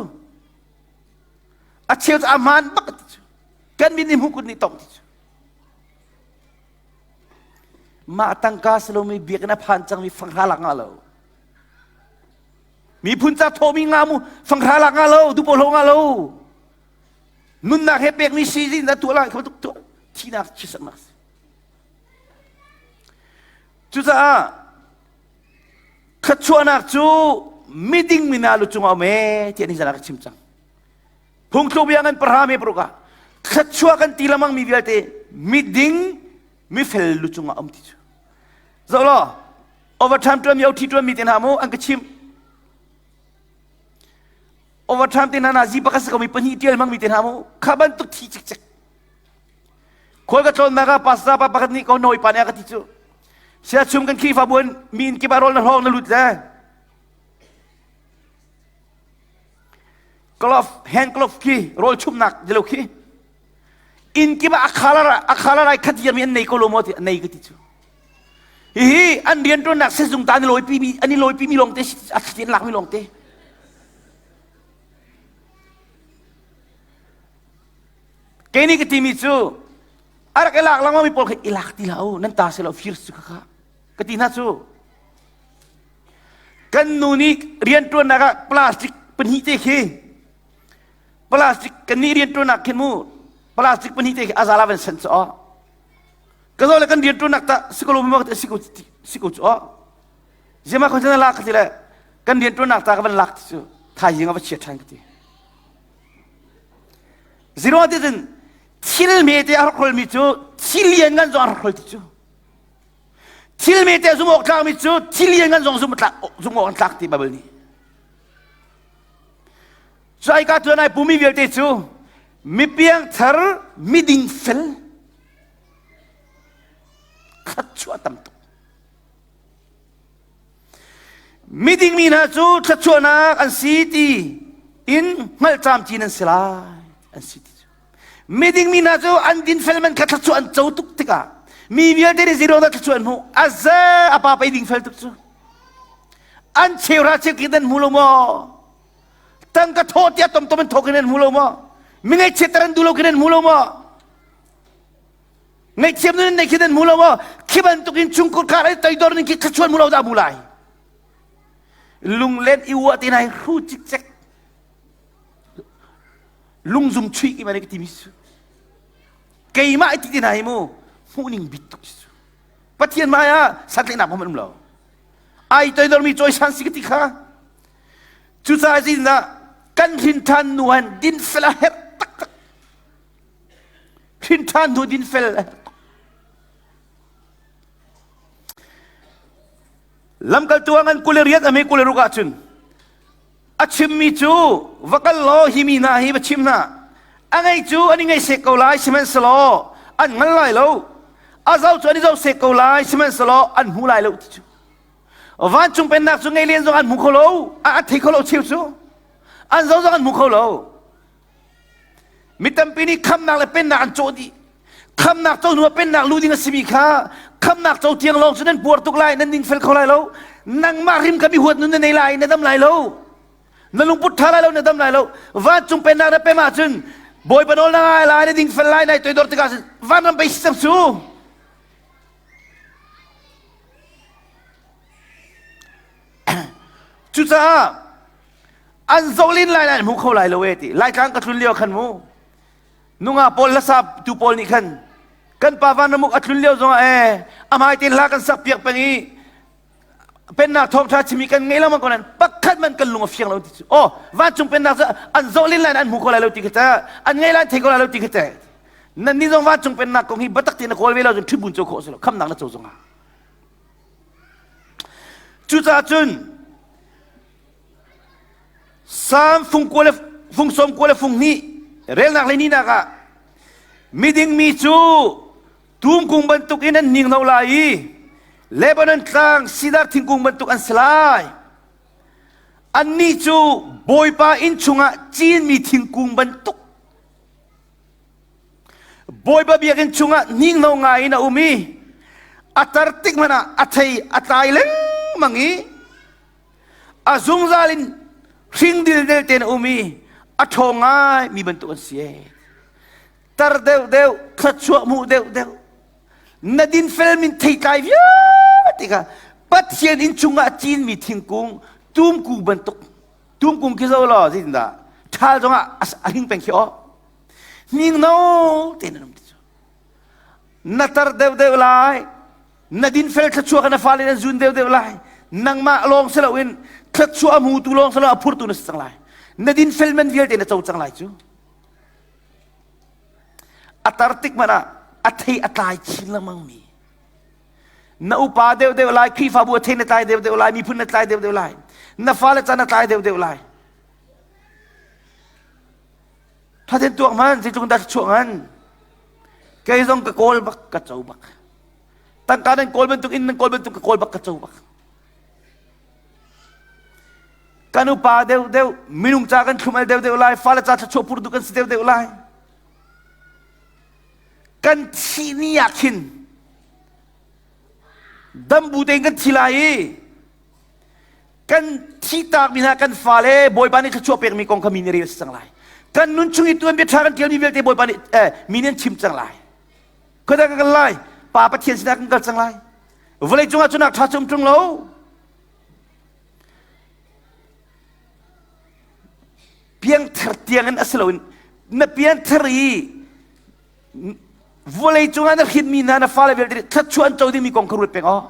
a cheu cu a hmaan bak ti cu kan min i hmuh kut nih tong ti cu mah tangka salomi biakinn a phan cangmi fanghra lak nga lo miphun ca thawmi nga mu fanghra lak nga lo dupaw hlo nga lo nunnak he pekmi si zin da tuah lai kha tuk tuah thinak chisaknak si cucaah thluachuahnak cu miding mina lu cungah um ee tiah ni zan ah ka chim cang Phungthluk bia ngan pahra me paruk ah thluachuah kan ti lamang mi vialte miding mifel lu cungah um ti cu. Zoh law overtime tuan mi OT tuan mi te hna mu an ka chim. Overtime te hna na zi pakhat ko mi pahnih tial mang mi te hna mu kha bantuk thi cikcek. Khual ka tlawnnak ah pastor pa pakhat nih ko nawi pa nih a ka ti cu. Sia chum kan Khrihfabu in mi inn kip ah rawl na hlawng na lut le. Glove, hand glove khi rawl chumnak dilo khi. Inn kip ah a khala a khala rai khat mi an nei ko lo maw ti nei ka ti cu. Hihi an rianṭuannak sehzung ta an i lawipi mi an i lawipi mi lawngte a thli an lak mi lawngte. Kei nih ka timi cu a rak i lak lengmang mi pawl kha i lak ti hlah u nan ta si lo fir su kha kha ka ti hna cu. Kan nu nih rianṭuannak ah plastic pahnih te khi plastic kan nih rianṭuannak khin mu plastic pahnih te khi a zala van sanh cu aw. Ka zo le kan rianṭuannak ta si ko lo ma si ko si ko cu aw. Ziama ko cun lak ka ti le kan rianṭuannak ta ka van lak ti cu thaizing a va chia ṭhan ka ti. Zero ti cun thil mete a rak mi cu thil lian ngan zong a rak ti cu. Thil mete zum awk tlakmi cu thil lian ngan zong zum tlak zum awk an tlak ti Bible nih. Cuai ka tuan ai pumi vialte cu mipiang thar miding fel khat chuah tam tuk. Miding mi hna cu thluachuahnak an si ti in hngalh camcin an si lai an si ti cu. Miding mi hna cu an dinfel man kha thluachuah an co tuk tikah mi vialte nih zero dah thluachuah an hmuh a ze a pa pei dingfel tuk cu an cheuhra cheukhat an hmu lo maw tangka thawh tiah tomtom an thawk in an hmu lo maw mi ngaihchiatter an duh lo khin an hmu lo maw Ngaihthiam nun nei khi nan hmu lo maw? Khi bantukin chungkhur khar ai toidor ning khi thluachuan mu lo dah mu lai. Lunglen i uah te nai hru cikcek. Lungzum chui ki mane ka timi su. Keimah i ti te nai mu hmuh ning bit tuk su. Pathian mai ah santlaihnak hmanh um lo. Ai toidor mi cawisan si ka ti kha. Cucaah zeitindah kan hrin ṭhan nu han din fel a herh taktak. Hrin ṭhan hnu dinfel Lamkaltu ah ngan 24 a me 26 ahcun a chimmi cu va kal law hi mi hna hi va chim hna a ngei cu an i ngei sek ko lai sihmanhsehlaw an hngal lai lo a zoh cu an i zoh sek ko lai sihmanhsehlaw an hmu lai lo ti cu vancung pennak cu ngei len zong an hmu kho lo a thei kho lo cheu cu an zoh zong an hmu kho lo Mi tampi nih khamnak le pennak an cawh dih. Khamnak co hnu ah pennak lu ding a simi kha khamnak co tiang lawng cu nan puar tuk lai, nan dingfel kho lai lo. Nangmah hrim kha mi huat nun na nei lai, na dam lai lo. Na lungput ṭha lai lo, na dam lai lo. Vancung pennak na pem ahcun Bawipa nawl na ngai lai, na dingfel lai, nai toidor tikah vanram pei si cang cu. Cucaah an zohlin lai lai hmu kho lai lo e ti laitlang ka tlun lio khan mu nunga pawl hlasa tu pawl nih khan kan pa van ramuk a tlun lio zongah e amai ten hla kan sak piak peng i pennak thawngtha chimi kan ngei lengmang ko nan pakhat man kan lung a fiang lo ti cu oh vancung pennak cu an zohlin lai an hmu kho lai lo ti kha ta an ngei lai thei kho lai lo ti kha ta nan ni zong vancung pennak kong hi batak te na kawl ve lo cun ṭhibun co khawh si lo khamnak na co zongah cucaah cun Salm fung kua le fung sawm kua le fung hnih relnak le nihnak ah miding mi cu tumkung bantuk in an ningno lai i Lebanon tlang sidar thingkung bantuk an si lai. Annih cu Bawipa inn chungah cinmi thingkung bantuk Bawipa biakinn chungah hninghno ngai in a um i a tar tik hmanh ah a thei a tlai lengmang i a zungzal in hring dildel tein a um i a ṭhawng ngai mi bantuk an si ee. Tar deuhdeuh, thluachuah hmuh deuhdeuh, na dinfel min theitlai vialte kha Pathian inn chungah cinmi thingkung tumkung bantuk tumkung khi zo law zeitindah ṭhal zongah a hing peng khi aw hning-no tein an um ti cu na tar deuhdeuh lai na dinfel thluachuah kha na fale an zun deuhdeuh lai nangmah lawng si loin thluachuah a hmutu lawng si lo a phurtu na si cang lai na dinfel man vialte na co cang lai cu a tar tik hmanh ah a thei a tlai chin lengmang mi na upa deuhdeuh lai Khrihfabu a thei na tlai deuhdeuh lai miphun na tlai deuhdeuh lai na fale can na tlai deuhdeuh lai Thaten tuak man zeitluk dah chuah ngan kei zong ka kawl bak ka co bak tangka nan kawl bantuk in nan kawl bantuk ka kawl bak ka co bak ka Kan upa deuhdeuh, minung ca kan thlum al deuhdeuh lai, fale ca thluachuah pur duh kan si deuhdeuh lai. Kan thih ni ah khin dambu tein kan thi lai i kan thihtakmi hna kan fale Bawipa nih thluachuah pekmi kong kha mi nih rel si cang lai. Kan nun chung i tuan bia ṭha kan ṭialmi vialte Bawipa nih mi nih an chim cang lai. Khuadang kan kal lai. Pa Pathian sinah kan kal cang lai. Vawlei cungah cunak ṭha cu um ṭung lo. Piangthar tiangin a si loin na piangthar i vawlei cungah na hrinmi hna na fale vialte nih thluachuah an co dingmi kong kha ruat peng aw.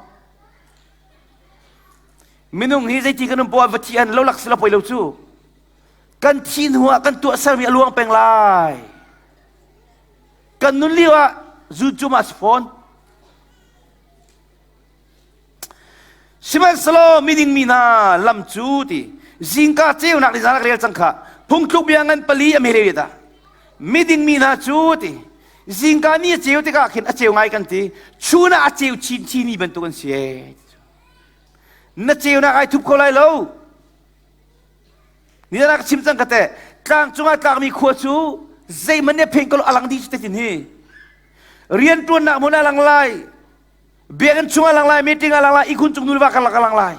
Minung hi zeiti kan um poah va thi an lo lak si lo poi lo cu. Kan thi hnu ah kan tuahsermi a luang peng lai. Kan nun lio ah zu cu ma si fawn. Sihmanhsehlaw miding mi hna lam cu ti zingka ceunak ni zan rel cang kha phungthluk bia ngan pali a mere ta miding mi hna cu ti zingka ni a ceu tikah khin a ceu ngai kan ti chun ah a ceu chin chin mi bantuk an si e na ceunak ai thup kho lai lo ni zan ka chim cang ka te tlang cungah tlakmi khua cu zeihmanh nih pheng ko alang dih te tin hi rian tuannak hmun a lang lai Biakinn chung ah lang lai, meeting ah lang lai, ihkhun cung nuva karlak ah lang lai.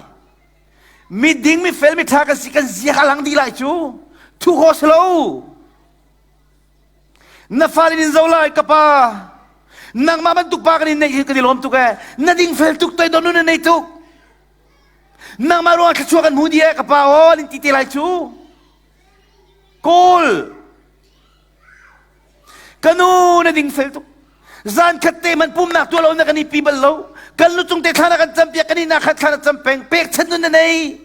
Mi ding, mi fel, mi ṭha kan si, kan ziak a lang dih lai cu. Thu kho si lo. Na fale in zo lai, ka pa. Nangmah bantuk pa kan in neih hi kan i lawm tuk ee. Na ding fel tuk, toidor nun na nei tuk. Nangmah ruangah thluachuah kan hmu dih ee, ka pa aw, an in ti te lai cu. Kawl. Ka nu na ding fel tuk. Zan khat te man pumnak tuah lo na kan i pi bal lo. Kan lu cung te thla na kan cam piak kan i na khat thla na cam peng. Pek chan nun na nei.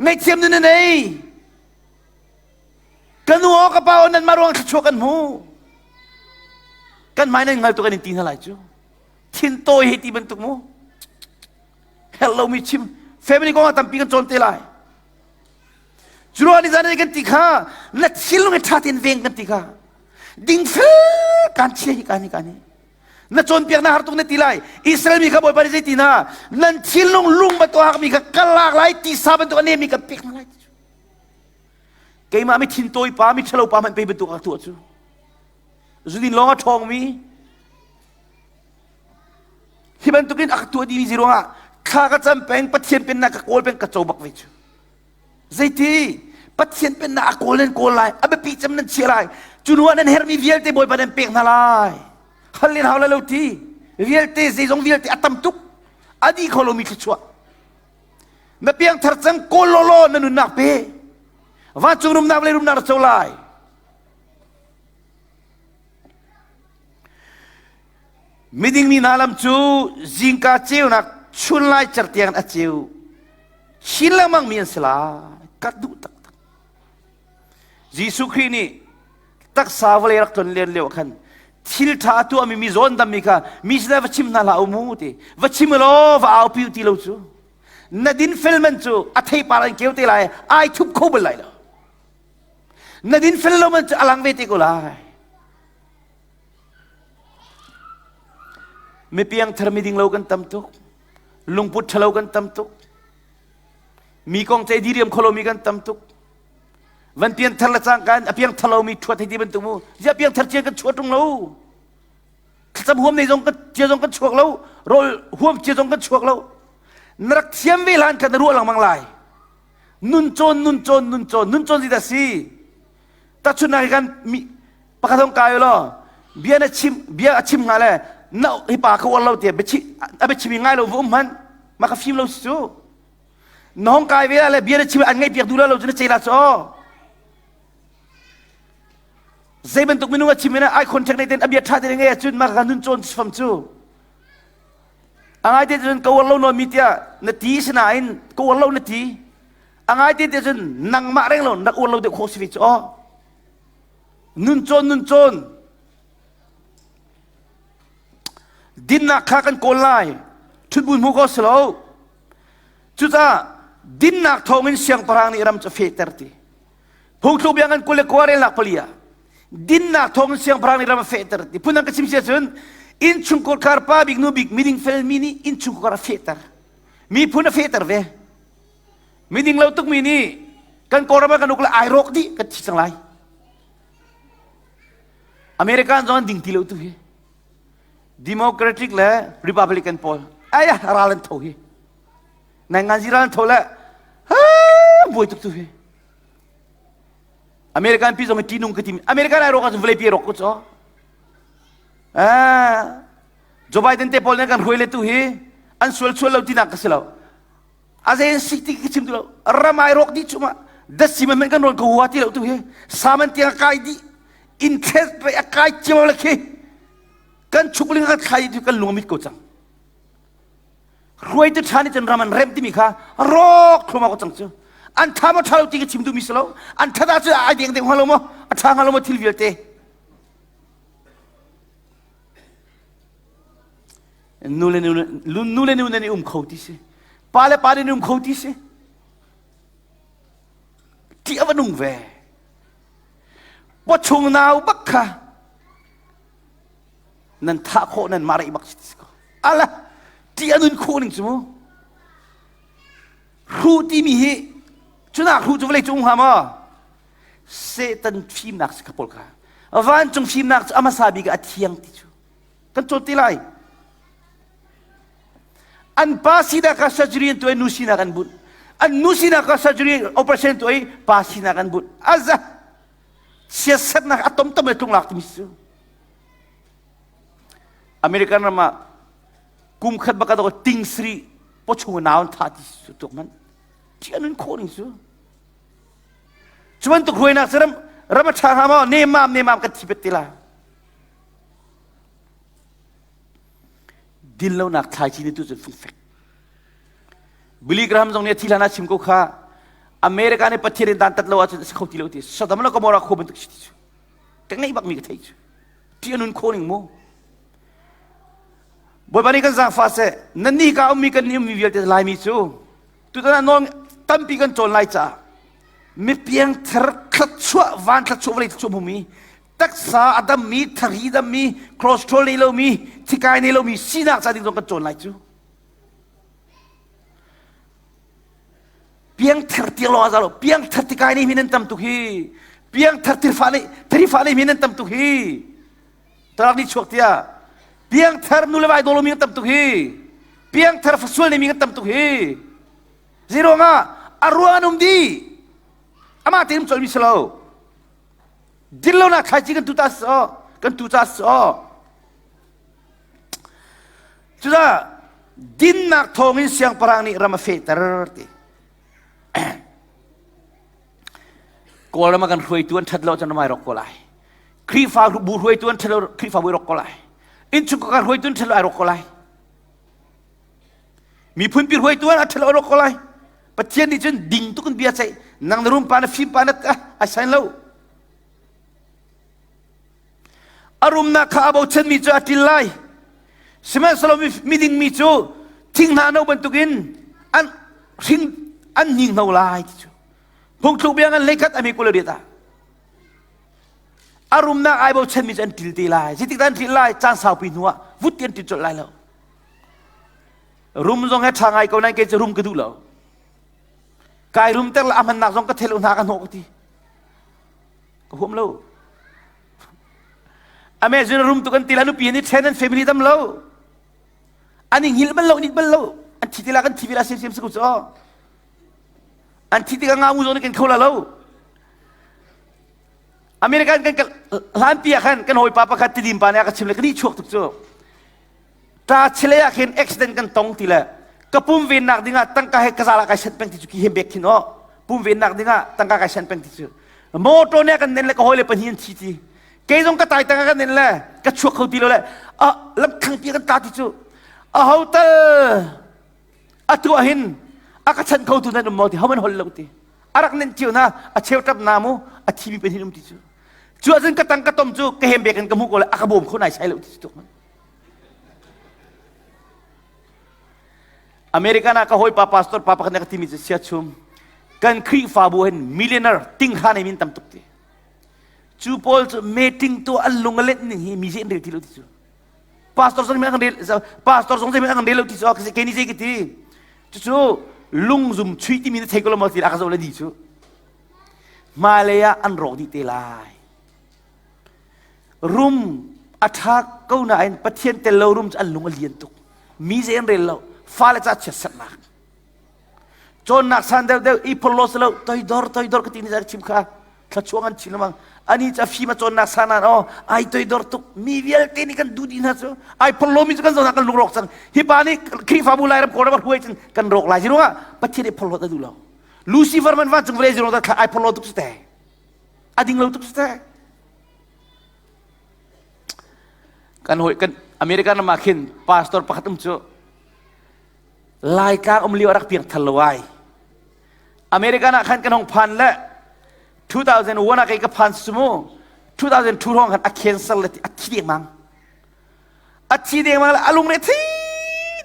Ngaihthiam nun na nei. Ka nu aw ka pa aw nan mah ruang thluachuah kan hmu. Kan hmai nan hngal tuk an in ti hna lai cu. Thin tawi hei ti bantuk mu. Herh lomi chim. Family kong ah tampi kan cawn te lai. Curuang ni zan kan ti kha na thinlung hi ṭha tein veng kan ti kha dingfel kan chia hi kan hi kan hi na cawnpiak na har tuk na ti lai Israel mi kha Bawipa nih zei ti na nan thinlung lung bantuk hak mi kha ka lak lai tisa bantuk a nem mi kan pek hna lai ti cu keimah mi thintawi pa mi ṭhalo pa hmanh pei bantuk a tuah cu zudin lawng a ṭhawng mi hi bantukin a ka tuah dih mi ruangah thla ka cam peng Pathian pennak ka kawl peng ka co bak ve cu Zeiti? Pathian pennak a kawl nan kawl lai, a biapi cem nan chiah lai. Cu hnu ah nan herhmi vialte Bawipa nan pek hna lai. Hal len hau lai lo ti. Vialte zeizong vialte a tam tuk. A dih kho lomi thluachuah. Na piangthar cang kawl lawlaw na nunnak pe. Vancung rumnak le rumnak na co lai. Miding mi hna lam cu zingka ceunak chun lai cer tiang a ceu chin lengmang mi an si lai. Ka duh taktak. Jesuh Khrih nih taksa vawlei rak tlon len lio khan thil ṭha a tuahmi mi zawn dammi kha mi sinah va chim hna hlah u mu ti va chim law va aupi ti lo cu na dinfel man cu a theipar an keu te lai ai thup kho bal lai lo na dinfel lo man cu a lang ve te ko lai Mi piangthar miding lo kan tam tuk. Lungput ṭhalo kan tam tuk. Mi kong cei diriam kho lomi kan tam tuk. Van piangthar le cangka in a piangthar lomi ṭhuat hei ti bantuk mu. Ziah piangthar cia kan chuah ṭung lo. Thlacam huam nei zong kan cia zong kan chuak lo. Rawl huam cia zong kan chuak lo. Na rak thiam ve hlan kha na ruah lengmang lai. Nun cawn, nun cawn, nun cawn, nun cawn zeidah si? Tahchunhnak hi kan mi pakhat hong kai law bia na chim bia a chim hnga le na hi pa ka uar lo tiah biachi a biachim i ngai lo va um hmanh ma ka fim lo si cu na hong kai ve le bia na chim an ngaih piak duh lo cu na ce la cu zei bantuk minung a chim in ai contact nei ten a bia tha te ngei ahcun ma ka nun cawn fam cu a ngai te cun ka uar lo nawn mi tiah na ti sinain ka uar lo na ti a ngai te te cun nangmah reng lo nak uar lo deuh khawh si ve cu aw Nun cawn nun cawn. Dinnak kha kan kawl lai. Ṭhutbun hmu ko si lo. Cucaah dinnak thawngin siangpahrang nih ram cu fehter ti. Phungthluk bia ngan 29 relnak pali ah dinnak thawngin siangpahrang nih ram a fehter ti. Phundang ka chim si ahcun innchungkhar khar pa bik nu bik miding felmi nih innchungkhar a fehter. Miphun a fehter ve. Miding lo tukmi nih kan Kawlram ah kan uk le ai rawk dih kan thi cang lai. American zong an ding ti lo tu hi. Democratic le Republican pawl ai ral an tho hi. Nai ngan ral an tho le buai tuk tu hi. American pi zong hi ṭihnung ka timi American ai rawk ahcun vawlei pi rawk ko cu. Joe Biden te pawl nih kan hruai le tu hi an sual sual lo tinak ka si lo. A zei an si ti ka chim ti lo. Ram ai rawk dih cuma dasi man kan rawn ko hua ti lo tu hi. Saman tiang a kai dih. Interest rate a kai cio le khi. Kan chukling kan thlai tu kan lung mit ko cang. Hruaitu ṭha nih cun ram an remh timi kha rawk thluahmah ko cang cu. An ṭha maw ṭha lo ti ka chim duhmi si lo. An ṭhat ahcun ai deng deng hnga lo maw? A ṭha hnga lo maw thil vialte? Nu le nu nu le nu nan i um kho ti si. Pa le pa nan i um kho ti si. Ti a va nung ve. Pawchung nau bak kha nan thah khawh nan mah bak si ko ala ti anun khawh ning cu mu hru timi hi cunak hru cu vawlei cung hnga maw Satan fimnak si kha pawl kha vancung fimnak cu a hmasa bik a thiang ti cu kan cawn ti lai an pa sinak kha surgery an tuah nu sinak an bunh an nu sinak kha surgery operation tuah i pa sinak an bunh aza siasatnak a tomtom le tlunglak timi cu American ram ah kum khat bak ah ting sri pawchung nau an tha ti su tuk man ti anun khawh ning su cu bantuk hruainak cu ram ram a ṭha hnga maw nemam nemam kan thi pet ti la dinlonak thlaici ni tu cun fungfek Billy Graham zong nih a thi hlan ah chim ko kha America nih Pathian in dan tat lo ahcun a si kho ti lo ti Sodom le Gomorrah khua bantuk si ti cu ka ngeih bak mi ka thei cu ti anun kho ning mu Bawipa nih kan zaangfah seh nan nih ka ummi kan nih ummi vialte Laimi cu tutan ah nawl tampi kan cawn lai caah mipiang thar thluachuah van thluachuah vawlei thluachuah hmumi taksa a dammi thari dammi cholesterol nei lomi thikai nei lomi sinak ca ding zong kan cawn lai cu Piangthar tiang lawng ah za lo. Piangthar tikai nih min an tam tuk hi. Piangthar tirfa nih thirifa nih min an tam tuk hi. Tarak nih chuak tiah. Piangthar nu le vai dawlo mi an tam tuk hi. Piangthar fasual nih mi an tam tuk hi. Zeiruang ah a ruang an um di. Amah tein um colmi si lo. Dinlonak thlaici kan tu ta si kan tu ca si Cucaah dinnak thawngin siangpahrang nih ram a fehter ti. Kawlram ah kan hruaitu an ṭhat lo cun ramai rawk ko lai. Khrihfa bu hruaitu an ṭhat lo Khrihfa bu rawk ko lai. Innchungkhar hruaitu an ṭhat lo ai rawk ko lai. Miphun pi hruaitu an ṭhat lo ai rawk ko lai. Pathian nih cun ding tuk in bia ceih. Nang na rum pa na fim pa na ai sain lo. A rumnak kha a bochanmi cu a ṭil lai. Sihmanhsehlaw miding mi cu thing hna no bantukin an hring an hninghno lai ti cu. Phungthluk bia ngan hleikhat a mi 28 ah. A rumnak ai bochanmi cu an ṭil te lai. Zeitik dah an ṭil lai? Caan saupi hnu ah vut ti an ṭil colh lai lo. Rum zong he ṭha ngai ko nain kei cu rum ka duh lo. Kai rumter le a hmannak zong ka thei lo hna ka hnawh ka ti. Ka huam lo. Amazon rum tuk an ti la nupi an i then an family dam lo. An i hngilh bal lo, an it bal lo. An thi tila kan thi vila siam siam si ko cu. An thi tikah nga mu zong nih kan kho la lo. American kan hlan pi ah khan kan hawipa pakhat tidim pa nih a ka chim le ka nih chuak tuk cu. Ta chile ah khin accident kan tong ti le ka pum vennak dingah tangka he ka zala kai sent peng ti cu ki hem bek khin o pum vennak dingah tangka kai sent peng ti cu motor nih kan nen le ka hawile pahnih an thi ti kei zong ka tai tangka kan nen le ka chuak kho ti lo le a lam thang pi kan ta ti cu a hotel atu ah hin a ka chan kho tu nan um maw ti ho man hol lo ti a rak nen cio na a cheu tap na mu a thi mi pahnih um ti cu cu ahcun ka tang ka tom cu ka hem bek in ka hmuh ko le a ka bawm kho nai sai lo ti cu tuk man American ah ka hawipa pastor pa pakhat nih ka timi cu sia chum kan Khrihfabu hin millionaire ting hra nei min tam tuk ti cu pawl cu meeting tu an lung a let ning hi mi an rel ti lo ti cu pastor zong an rel pastor zong an rel lo ti cu ke ni zei ka ti cucu. Lungzum chuih timi na thei ko lo maw ti a ka zoh le di cu. Hmailei ah an rawk dih te lai. Rum a ṭha ko nain Pathian tel lo rum cu an lung a lian tuk. Mi zei an rel lo. Fale ca chiatserhnak. Cawnnak san deuhdeuh i phorhlaw si lo toidor toidor ka ti ni chim kha thlachuang an chin lamang ani cu a fim a cawnnak san ah oh ai toidor tuk mi vialte nih kan duh dih hna cu ai phorhlaw mi cu kan zohnak kan lungrawk cang hi pa nih Khrihfabu Lairam Kawlram a hruai cun kan rawk lai ziruangah Pathian i phorhlawt a duh lo Lucifer man vancung vawlei ziruang dah ai phorhlaw tuk su te a ding lo tuk su te kan hoi kan American ram ah khin pastor pakhat um cu Laitlang um lio a rak piangthar lo ai. American ah khan kan hong phan le 2001 ah kei ka phan su mu 2002 hrawng khan a cancer le a thi dengmang. A thi dengmang le a lung re thi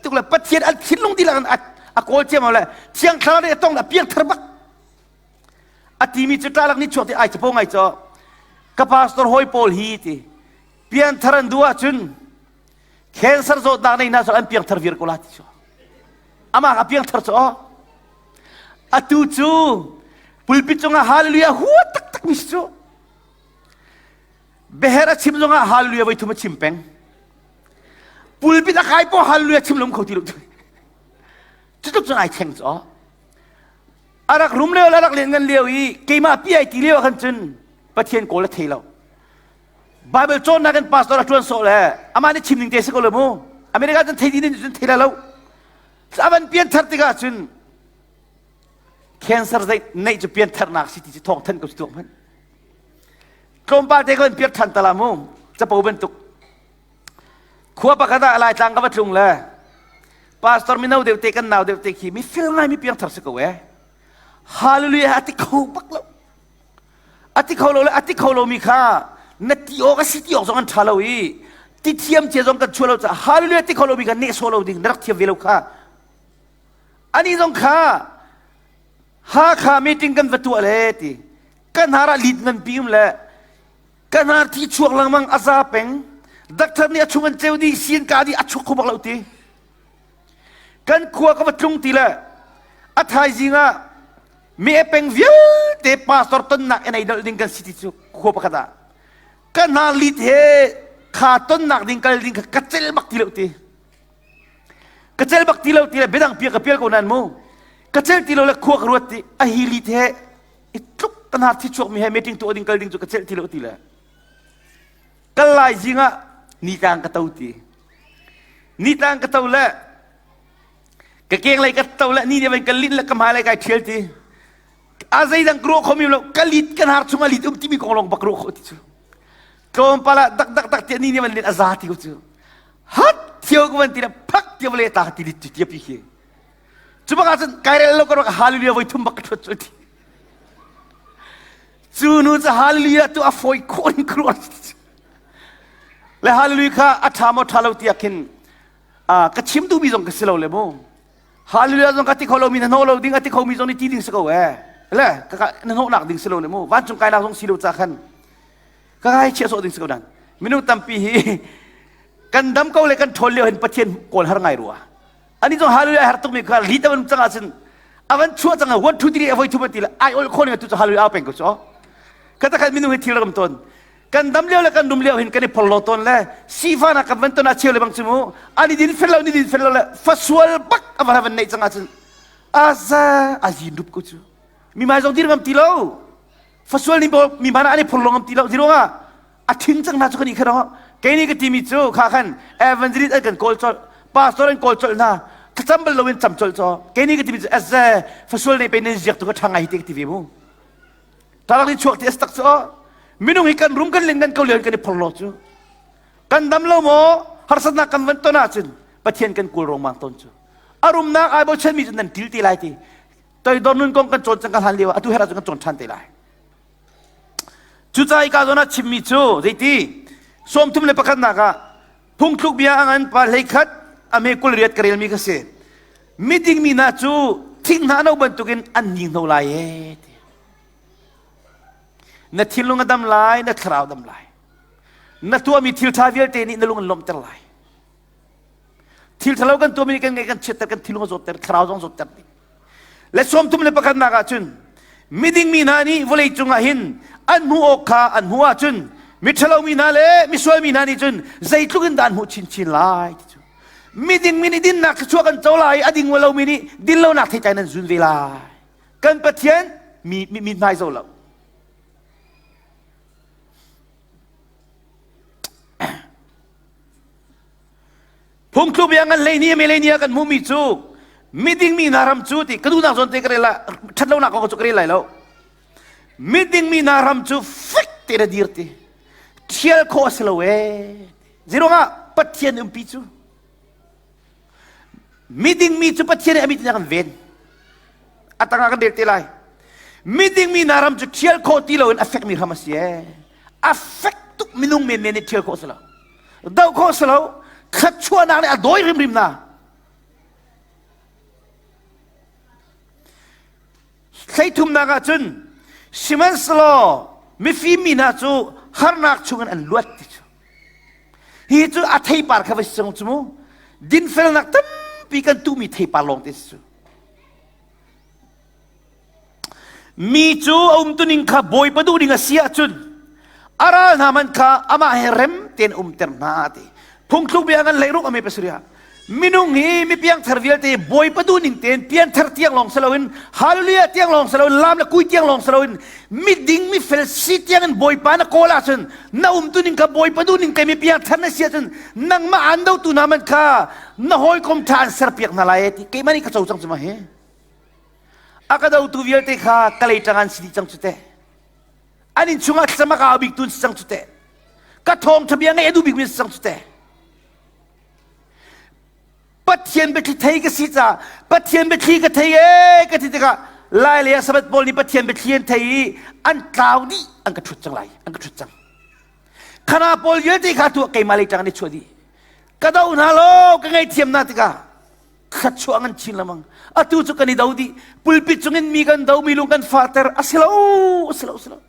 tuk le Pathian an thinlung dihlak in a kawl ciam le thiang thlarau nih a tong a piangthar bak. A timi cu ṭalak ni chuak ti ai capo ngai cho ka pastor hawi pawl hi ti pianthar an duh ahcun Cancer zawtnak nei hna cu an piangthar viar ko la ti cu. Amah a piangthar cu atu cu pulpit cungah hallelujah hua taktak mi si cu. Beher a chim zongah hallelujah voi thum a chim peng. Pulpit a kai po hallelujah chim lom kho ti lo. Cu tluk cun ai thleng cu. A rak rum lio le a rak lian ngan lio i keimah pi ai ti lio ah khan cun Pathian kawl a thei lo. Bible cawnnak in pastor a ṭuan sawh le amah nih chim ning te si ko lo mu. America cun thei dih cun thei lo. A van pian thar tikah cun cancer zei neih cu pian tharnak si ti cu thawng than ko si tuak hmanh. Tlawmpal te ko in piar than tala mu. Capo bantuk. Khua pakhat ah Laitlang ka va tlung le pastor mino deuh te kan nau deuh te khi mi fel ngai mi piang thar si ko eh. Hallelujah a ti kho bak lo. A ti kho lo le a ti kho lomi kha na ti awk a si ti awk zong an ṭha lo i ti thiam cia zong kan chuah lo caah hallelujah ti kho lomi kha nehsawh lo ding na rak thiam ve lo kha. Ani zong kha Hakha meeting kan va tuah le ti kan har ah lit nganpi um le kan har thi chuak lengmang a za peng doctor nih a chung an ceu dih sin ka dih a chuak kho bak lo ti kan khua ka va tlung ti le a thaizing ah mi peng vialte pastor tonnak in ei dolh ding kan si ti cu khua pakhat ah ka hna lit he kha tonnak ding kal ding kha ka cel bak ti lo ti ka cel bak ti lo ti le biadang pia ka pial ko nan mu ka cel ti lo le khua ka ruat ti a hi lit he i tluk ka hna thi chuak mi he meeting tuah ding kal ding cu ka cel ti lo ti le kal lai zing ah nitlang ka to ti nitlang ka to le ka keng lei ka to le ni nih van ka lin le ka hmai lei kai ṭhial ti a zeidang ka ruah khomi lo ka lit kan har chung a lit um timi kong lawng bak ruah khawh ti cu tlawmpal ah dak dak dak tiah ni nih van lin a za ti ko cu hat thio ka van ti le phak tia vale ta ti lit ti tia pi khi cu bak ah cun kai rel lo ka rak hallelujah voi thum bak ka ṭhuat cu ti cu nu cu hallelujah tu a fawi khawh in ka ruah le hallelujah kha a ṭha maw ṭha lo tiah khin ka chim duhmi zong ka si lo le mu hallelujah zong ka ti kho lomi na hnawh lo ding a ti khomi zong nih ti ding si ko eh le ka na hnawhnak ding si lo le mu vancung kainak zong si lo ca khan ka ngai chia sawh ding si ko dan minung tampi hi kan dam ko le kan ṭhawl lio hin Pathian kawl har ngai rua ani zong hallelujah har tukmi kha li tavan cang ah cun avan chuah cang ah 1 2 3 avoi thum ti le ai ol kho ning tu cu hallelujah au peng ko chu ka takhat minung hi thil ram ton kan dam lio le kan dum lio hin kan i phorlo tawn le sifana kan van ton ah cheu le bang chu mu ani din fel lo ni din fel lo le fasual bak avan van nei cang ah cun aza azin rup ko chu mi mai zong dir ngam ti lo fasual ni bo mi mana ani phorlo ngam ti lo ziruang ah a thin cang hna cu kan i khan kei nih ka timi cu kha khan evangelist an kan kawl colh pastor an kawl colh hna thlacam bal loin cam colh caw kei nih ka timi cu aze fasual nei pe nan ziak tu ka ṭha ngai te ka ti ve mu Tarak ni chuak ti as tak cu minung hi kan rum kan len kan ko lian kan i phorlo cu kan dam lo maw harsatnak kan van ton ahcun Pathian kan kawl rongmang ton cu a rumnak ai bochan mi cu nan til te lai ti toidor nun kong kan cawn cang kan hlan lio atu her ahcun kan cawn ṭhan te lai cucaah ka zawn ah chimmi cu zeiti sawmthum le pakhatnak ah phungthluk bia a ngan pa 11 a me 28 ka relmi ka si miding mi hna cu thing hna no bantukin an ning hno lai e ti Na thinlung a dam lai, na thlarau dam lai. Na tuahmi thil ṭha vialte nih na lung an lawmhter lai. Thil ṭhalo kan tuahmi nih kan ngaih kan chiatter, kan thinlung a zawtter, thlarau zong zawtter dih. Le 31nak ah cun miding mi hna nih vawlei cungah hin an hmuh awk kha an hmuh ahcun miṭhalo mi hna le misual mi hna nih cun zeitluk in dah an hmuh chinchin lai ti cu. Miding mi nih dinnak thluachuah kan co lai i a ding lomi nih dinlonak theitlai nan zun ve lai. Kan Pathian mi mi hmai zo lo. Phungthluk bia ngan hlei ni a me ni ah kan hmuhmi cu miding mi hna ram cu ti ka duhnak zawn te ka rel la ṭhatlonak kong cu ka rel lai lo. Miding mi hna ram cu fek tein a dir ti. Ṭhial khawh a si lo ee. Zeiruangah Pathian umpi cu miding mi cu Pathian nih a mit in a kan ven. A tangah kan rel te lai. Miding mi hna ram cu ṭhial khawh ti loin a fekmi ram a si ee. A fek tuk minung menmen nih ṭhial khawh a si lo. Doh khawh a si lo. Thluachuahnak nih a dawi hrimhrim hna. Hleithumnak ah cun sihmanhsehlaw mifim mi hna cu harnak chungin an luat ti cu. Hi cu a theipar kha va si cang cu mu. Dinfelnak tampi kan tuhmi theipar lawng te si cu. Mi cu a umtuning kha Bawipa duh ding a si ahcun a ral hna hmanh kha amah he rem tein umter hna ti. Phungthluk bia ngan 16 a me pasarih ah minung hi mi piangthar vialte Bawipa duh ning tein pianthar tiang lawng si loin hallelujah tiang lawng si loin lam le kui tiang lawng si loin miding mifel si tiang in Bawipa na kawl ahcun na umtuning kha Bawipa duh ning te mi piangthar na si ahcun nangmah an dotu hna man kha na hawikom ṭha an serpiak hna lai ti keimah nih ka co cang cu ma hi. A ka dotu vialte kha ka lei ṭang an si dih cang cu teh. An inn chungah thlacam a ka au biktu an si cang cu teh. Ka thawngṭha bia ngaih a duh bikmi an si cang cu teh. Pathian biathli thei ka si caah Pathian biathli ka thei ee ka ti tikah lai lei ah Sabbath pawl nih Pathian biathli an thei i an tlau dih an ka ṭhut cang lai an ka ṭhut cang. Khana pawl vialte kha tuah keimah lei ṭang an i chuah dih. Ka do hna law ka ngaihthiam hna tikah thluachuah ngan chin lengmang. Atu cu kan i do dih. Pulpit cungin mi kan do, mi lung kan fahter. A si lo, a si lo, a si lo.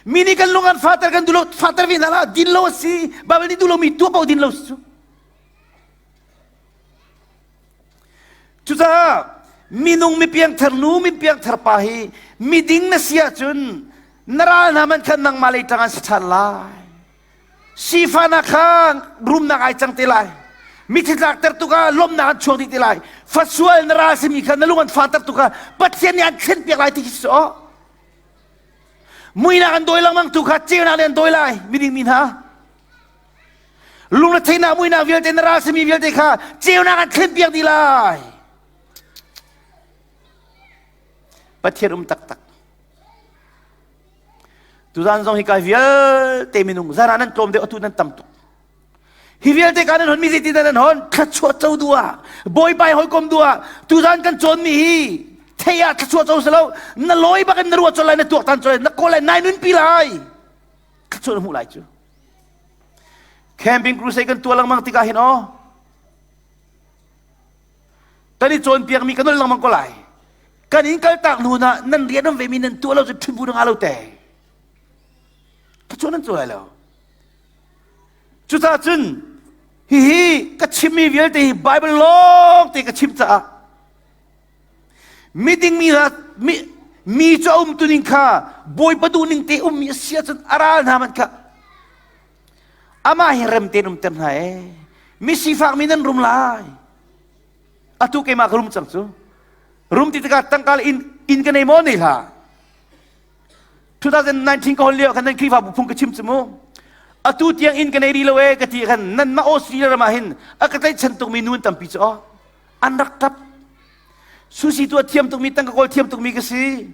Mi nih kan lung an fahter kan duh lo, fahter ve hna lah, din lo a si. Bible nih duh lomi tuah paoh din lo si cu. Cucaah minung mi piangthar nu, mi piangthar pa hi miding na si ahcun na ral hna man khan nangmah lei tang an si ṭhan lai. Sifahnak kha rumnak ai cang te lai. Mithi tlakter tuk ah lawmhnak an chuak dih te lai. Fasual na ral simi kha na lung an fahter tuk ah Pathian nih an thlen piak lai ti khi si aw. Muinak an dawi lengmang tu kha ceunak nih an dawi lai miding mi hna. Lungretheihnak muinak vialte na ral simi vialte kha ceunak an thlen piak dih lai. Pathian um taktak. Tuzan zong hi kai vialte minung zan ah nan tlawm deuh atu nan tam tuk. Hi vialte ka nan hon mi zeitin nan hon thluachuah co duh ah Bawipa hawikom duh ah tuzan kan cawn mi hi thei ah thluachuah co si lo na lawi bak in na ruah colh lai na tuaktan colh lai na kawl lai nai nun pi lai thluachuah na hmuh lai cu camping crusade kan tuah lengmang tikah hin aw Kan i cawnpiakmi kan nol lengmang ko lai. Kan in kaltak hnu na nan rian um vemi nan tuah lo cu ṭhutbu na ngah lo te. Ka nan cu lai lo. Cucaah cun hihi ka chimmi vialte hi Bible lawng te ka chim caah miding mi hna mi, mi cu a um tuning kha Bawipa duhning te ummi a si ahcun a ral hna man kha amah hi rem tein umter hna ee mi sifak mi nan rum lai atu keimah ka rum cang cu rum ti tikah tangka le inn inn ka nei maw nei hlah 2019 ka hon lio khan nan Khrihfabu phung ka chim cu mu atu tiang inn ka nei rih lo ee ka ti khan nan mah Australia ram ah hin a ka tlaihchan tukmi nu an tampi cu aw an rak tap Susi tu a thiam tukmi tangka kawl thiam tukmi ka si.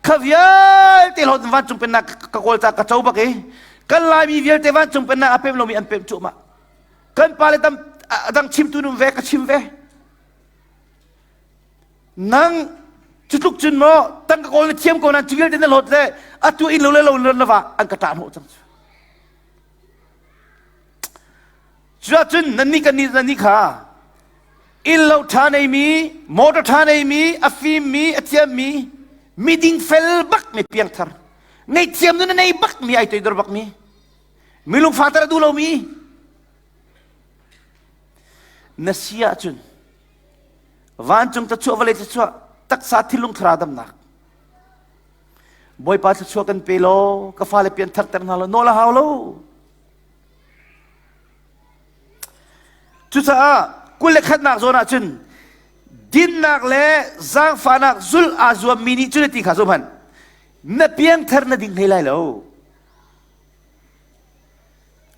Kha vialte hlawt vancung pennak ka kawl ca ka co bak i kan Laimi vialte vancung pennak a pem lomi an pem cuahmah. Kan pale tam dang chimtu num ve ka chim ve. Nang cutluk cun maw tangka kawl na thiam ko nan cu vialte na hlawt le atu inn lo le lo na va an ka ṭah hnawh cang cu. Cuahcun nannih kan nih nannih kha innlo ṭha neimi, motor ṭha neimi, a fimmi, a thiammi, miding fel bakmi piangthar, ngaihthiam nun a nei bakmi, ai toidor bakmi, mi lungfahter a duh lomi, na si ahcun vancung thluachuah vawlei thluachuah tak. Taksa thinlung thlarau damnak. Bawipa thluachuah kan pe law ka fale pian tharter hna law nawl a hau lo. Cucaah 21nak zawn ah cun dinnak le zaangfahnak zulh aa zuammi nih cun ti kha zum hmanh na piangthar na ding hlei lai lo.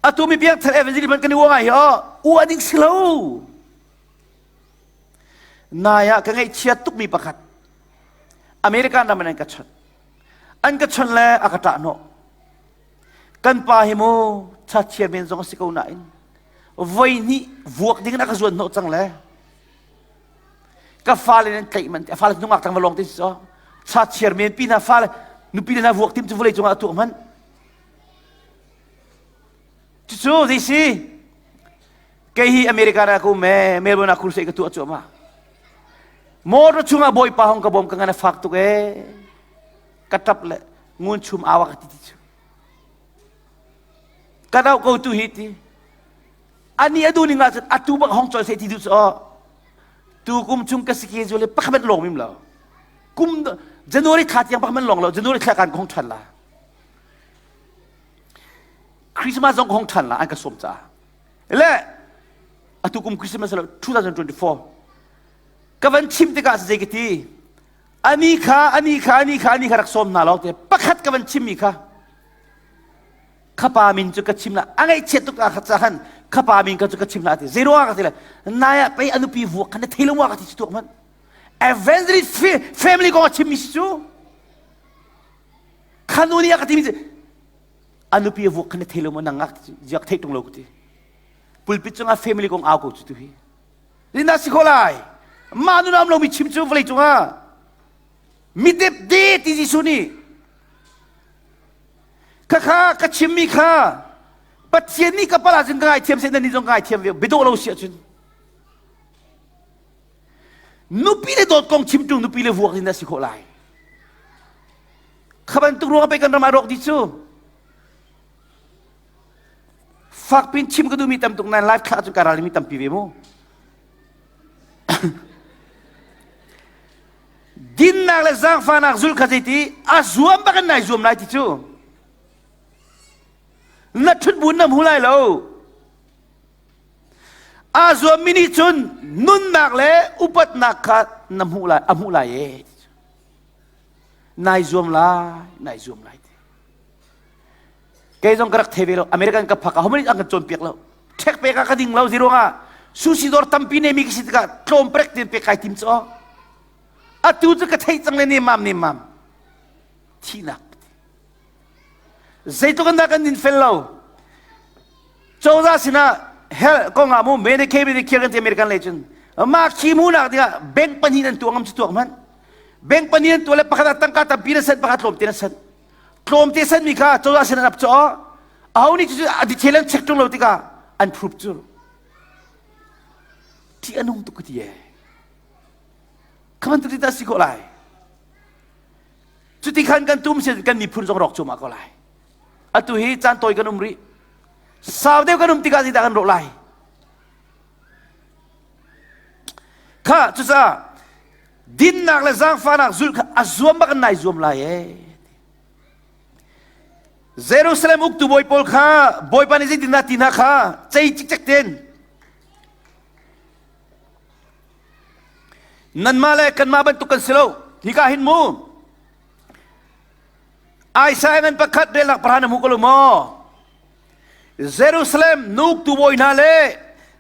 Atu mi piangthar evangelist hmanh kan i uang ai hi aw uah ding si lo. Nai ah ka ngaihchia tukmi pakhat American ram in an ka chawnh. An ka chawnh le a ka ṭah hnawh. Kan pa hi mu chachia men zong a si ko nain voi hnih vuak ding in a ka zuan hnawh cang le ka fale nan tlaih man a fale nungak tang va lawng te si so chachiar men pi hna fale nupi le hna vuak tim cu vawlei cungah a tuah hmanh Cucu zei si? Kei hi America ah ka um ee, Melbourne ah crusade ka tuah cuahmah. Motor chungah Bawipa hong ka bawm ka ngan a fak tuk ee. Ka ṭap le ngun chum awa ka ti ti cu. Ka rauh ko tu hi ti. Ani a duh ning ahcun atu bak hong chol se ti duh cu aw. Tu kum chung ka schedule pakhat lawng mim lo. Kum January thla tiang pakhat lawng lo. January thla kan hong ṭhan la. Christmas zong hong ṭhan la an ka sawm caah. Le atu kum Christmas lo 2024 ka van chim tikah zei ka ti ani kha ani kha ani kha ani kha rak sawm hna lo te pakhat ka van chimmi kha khapa min cu ka chim la a ngaihchiat tuk ah kha khan khapa min ka cu ka chim la ti zei ruang ka ti le nai ah pei anupi vuak khan na thei lo ka ti cu tuak man evangelist family kong a chimmi si cu Khanu nih a ka timi cu a nupi a vuak kha na thei lo maw nang ngak ziak theih tung lo ka ti. Pulpit cungah family kong au ko cu tu hi. Rinda si kho lai. Mah nun am lomi chim cu vawlei cungah midep de ti Jesuh nih khakha ka chimmi kha Pathian nih ka pal ahcun ka ngaithiam seh nan nih zong ka ngaithiam ve biadawh lo si ahcun nupi le dawt kong chim ṭung nupi le vuak in a si khawh lai kha bantuk ruang pei kan ram ah rawk dih cu fakpin chim ka duhmi tam tuk nain live thlah cu ka ral mi tampi ve mu dinnak le zaangfahnak zul kha zeiti a zuam bak in nai zuam lai ti cu na ṭhut bu na hmu lai lo Aa zuammi nih cun nunnak le upatnak kha na hmuh lai, a hmuh lai e. Nai zuam lai, nai zuam lai ti. Kei zong ka rak thei ve lo. American ka phak ah homan an kan cawnpiak lo. Ṭhek pek ah ka ding lo ziruang ah sushi dawr tampi nei mi ka si tikah tlawm prek tin pek kai tim cu. Atu cu ka theih cang le nemam nemam. Thihnak. Zeitluk in dah kan din fel lo. Cozah sinah hell kong ah mu Medicaid Medicare kan ti American lei cun mah khi mu nak dingah bank pahnih nan tuah ngam cu tuak hmanh. Bank pahnih nan tuah le pakhat ah tangka tampi na sanh pakhat tlawmte na sanh. Tlawmte san mi kha cozah sin an ap caw. Aho nih cu a detail an check ṭung lo tikah an proof cu. Ṭih a nung tuk ka ti ee. Kha bantuk ti dah si khawh lai. Cuti khan kan tum sin kan miphun zong rawk cuahmah ko lai. Atu hi caan tawi kan um rih. Sau deuh kan um tikah zeidah kan rawh lai? Kha cucaah dinnak le zaangfahnak zulh kha a zuam bak in nai zuam lai ee. Jerusalem uktu bawi pawl kha Bawipa nih zeitindah ti hna kha cei cikcek ten Nanmah le kanmah bantuk kan si lo. Hika hin mu. Isaiah ngan pakhat relnak pahra na hmu ko lo maw? Jerusalem nuktu bawi hna le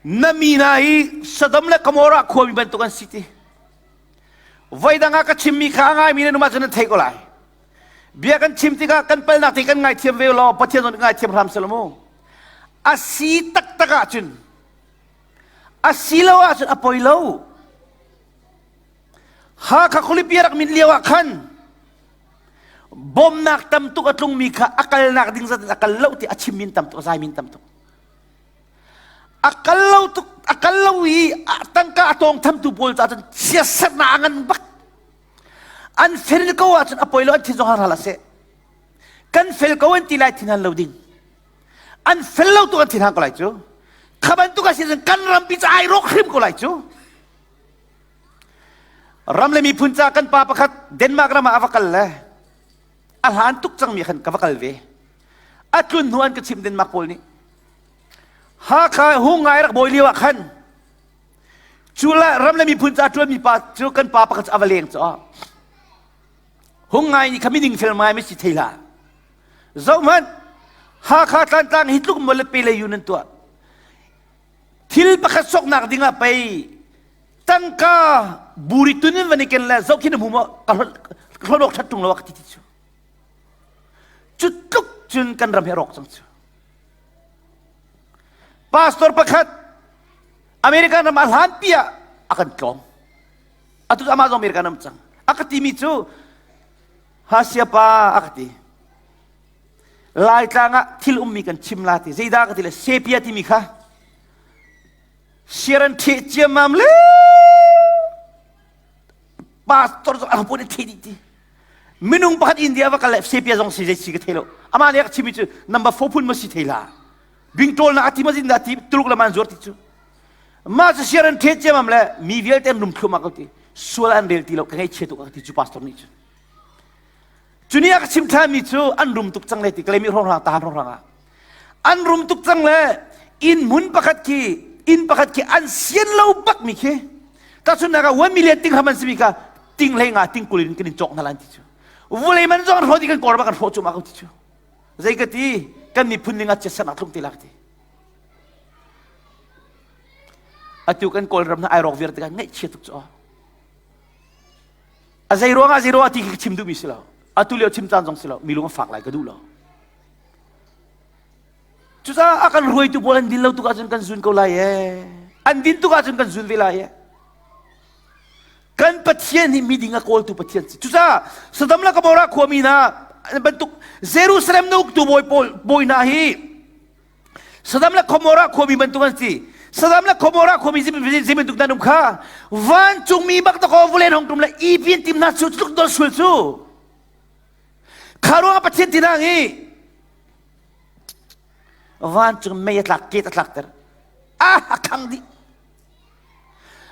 na mi hna hi Sodom le Gomorrah khuami bantuk an si ti. Voidang ah ka chimmi kha a ngaimi nan um ahcun nan thei ko lai. Bia kan chim tikah kan palnak te kan ngaithiam ve law Pathian zong nih ngaithiam hram seh mu. A si taktak ahcun A si lo ahcun a poi lo. Hakha khualipi a rak min lio ah khan bawmnak tam tuk a tlungmi kha a kalnak ding zat in a kal lo ti a chim min tam tuk a zai min tam tuk. A kal lo tuk a kal lo i tangka a tawng thamtu pawl ca cun chiatsernak a ngan bak. An fel ko ahcun a poi lo an thin zong har hlah seh. Kan fel ko an ti lai thin han lo ding. An fel lo tuk an thinhang ko lai cu. Kha bantuk a si cun kan rampi cu ai rawk hrim ko lai cu. Ram le miphun ca kan pa pakhat Denmark ram ah a va kal le a hlan tuk cangmi khan ka va kal ve. A tlun hnu an ka chimh Denmark pawl nih. Hakha hung ngai rak bawi lio ah khan cu la ram le miphun ca ṭuanmi pa cu kan pa pakhat cu a va leng cu hung ngai nih kha mining fel ngai mi si thei hlah. Zohhmanh Hakha Tlantlang hi tluk maw le pe le yu nan tuah. Thil pakhat soknak ding ah pei tangka buri tun in van i ken le zohkhin hmu maw ka hlon awk ṭhat ṭung lo ka ti ti cu. Cu tluk cun kan ram hi a rawk cang cu. Pastor pakhat American ram ah hlanpi ah a kan tlawm. Atu amah zong American ram cang. A ka timi cu Hasia pa a ka ti. Laitlang ah thil ummi kan chim la ti. Zeidah ka ti le sepia timi kha siaran ṭheh ciammam le pastor zong a pun i ṭheh dih ti. Minung pakhat India va kal le sepia zong si zei si ka thei lo. Amah nih a ka chimmi cu number 4 phun ma si thei la. Bingṭawl na ati ma zin dah ti Tuluk le man zuar ti cu. Mah cu siaran ṭheh ciammam le mi vialte an rum thluahmah ko ti. Sual an rel ti lo ka ngaihchia tuk a ka ti cu pastor nih cun. Cu ni a ka chim ṭhanmi cu an rum tuk cang le ti Kalaymyo hrawnghrang tahan hrawnghrang ah an rum tuk cang le inn hmun pakhat khi inn pakhat khi an sian lo bak mi khi tahchunhnak ah 1 million ting ham an simi kha ting hlei nga ting kul in kan in cawk hna lan ti cu vulei man zong an hrawh ti kan kawr bak kan hrawh cu ma ko ti cu zei ka ti kan miphun ning ah chiatsan ah thlung te la ka ti atu kan kawlram na ai rawk viar tikah ngaihchia tuk cu A zei ruangah zei ruangah ti khi ka chim duhmi si lo. Atu lio chim caan zong si lo. Mi lung a fak lai ka duh lo. Cucaah a kan ruaitu pawl an din lo tuk ahcun kan zun ko lai ee. An din tuk ahcun kan zun ve lai ee. Kan Pathian hi miding a kawltu Pathian si. Cucaah Sodom le Gomorrah khuami hna bantuk Jerusalem na uktu bawi pawl bawi hna hi Sodom le Gomorrah khuami bantuk an si. Sodom le Gomorrah khuami zei bantuk nan um kha vancungmi bak dakaw vulen hong tum le ipin tim hna cu tluk dol sul cu kha ruangah Pathian tinang hi vancung mei a tlak ket a tlak ter ah a khang dih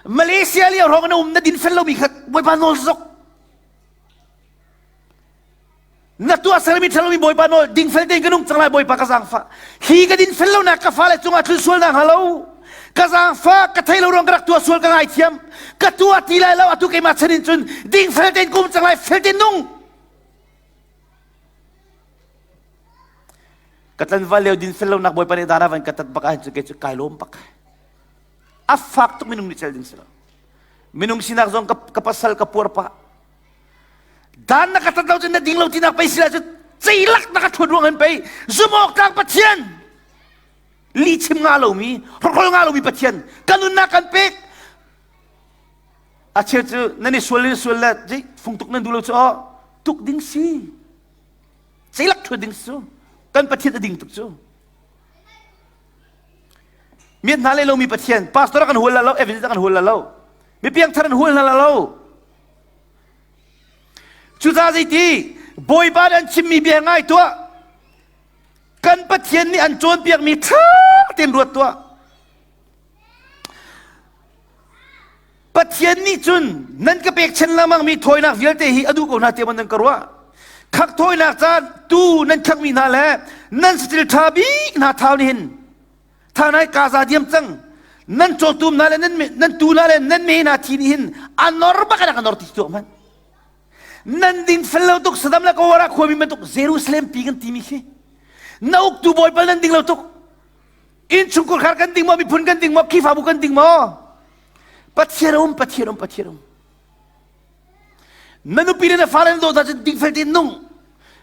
Malaysia lio hrawng na um na din fel lomi kha Bawipa nawl zok Na tuah sermi ṭhalomi Bawipa nawl dingfel tein ka nung cang lai Bawipa ka zaangfah. Hi ka dinfel lonak ka fale cungah tlun sual nak hnga lo. Ka zaangfah ka thei lo ruang ka rak tuah sual ka ngaithiam. Ka tuah ti lai lo atu keimah chan in cun dingfel tein kum cang lai fel tein nung. Ka tlanval lio dinfel lonak Bawipa nih dana van ka tat bak ahhin cun kei cu kai lawm bak. A fak tuk minung nih cel ding si lo. Minung sinak zong ka, ka pasal ka puar pah. Dan na ka tat lo cun na ding lo tinak pei si lai cu ceilak na ka ṭhuat ruang hin pei zumh awk tlak Pathian li chim nga lomi hrokhol nga lomi Pathian ka nunnak kan pek a cheu cu nan i sual in sual le fung tuk nan duh lo cu aw tuk ding si ceilak ṭhuat ding su kan Pathian a ding tuk cu miat hna le lomi Pathian pastor kan hual la lo evangelist kan hual la lo mi piangthar an hual hna la lo Cucaah zeiti Bawipa nih an chimmi bia ngai tuah. Kan Pathian nih an cawnpiakmi ṭha tein ruat tuah. Pathian nih cun nan ka pekchan lengmangmi thawinak vialte hi a duh ko hna tiah nan ka ruah. Khak thawinak caan tu nan khakmi hna le nan saṭil ṭha bik hna thau nih hin Thanai Gaza diam cang nan cawtum hna le nan nan tu hna le nan me hna thi nih hin a nor bak in a nor ti tuak man nan ding fel lo tuk Saddam le Gomorrah khuami bantuk Jerusalem pi kan timi khi na uktu bawi pal nan ding lo tuk innchungkhar khar kan ding maw miphun kan ding maw Khrihfabu kan ding maw Pathian um Pathian um Pathian um Na nupi le na fale na dawt ahcun dingfel tein nung.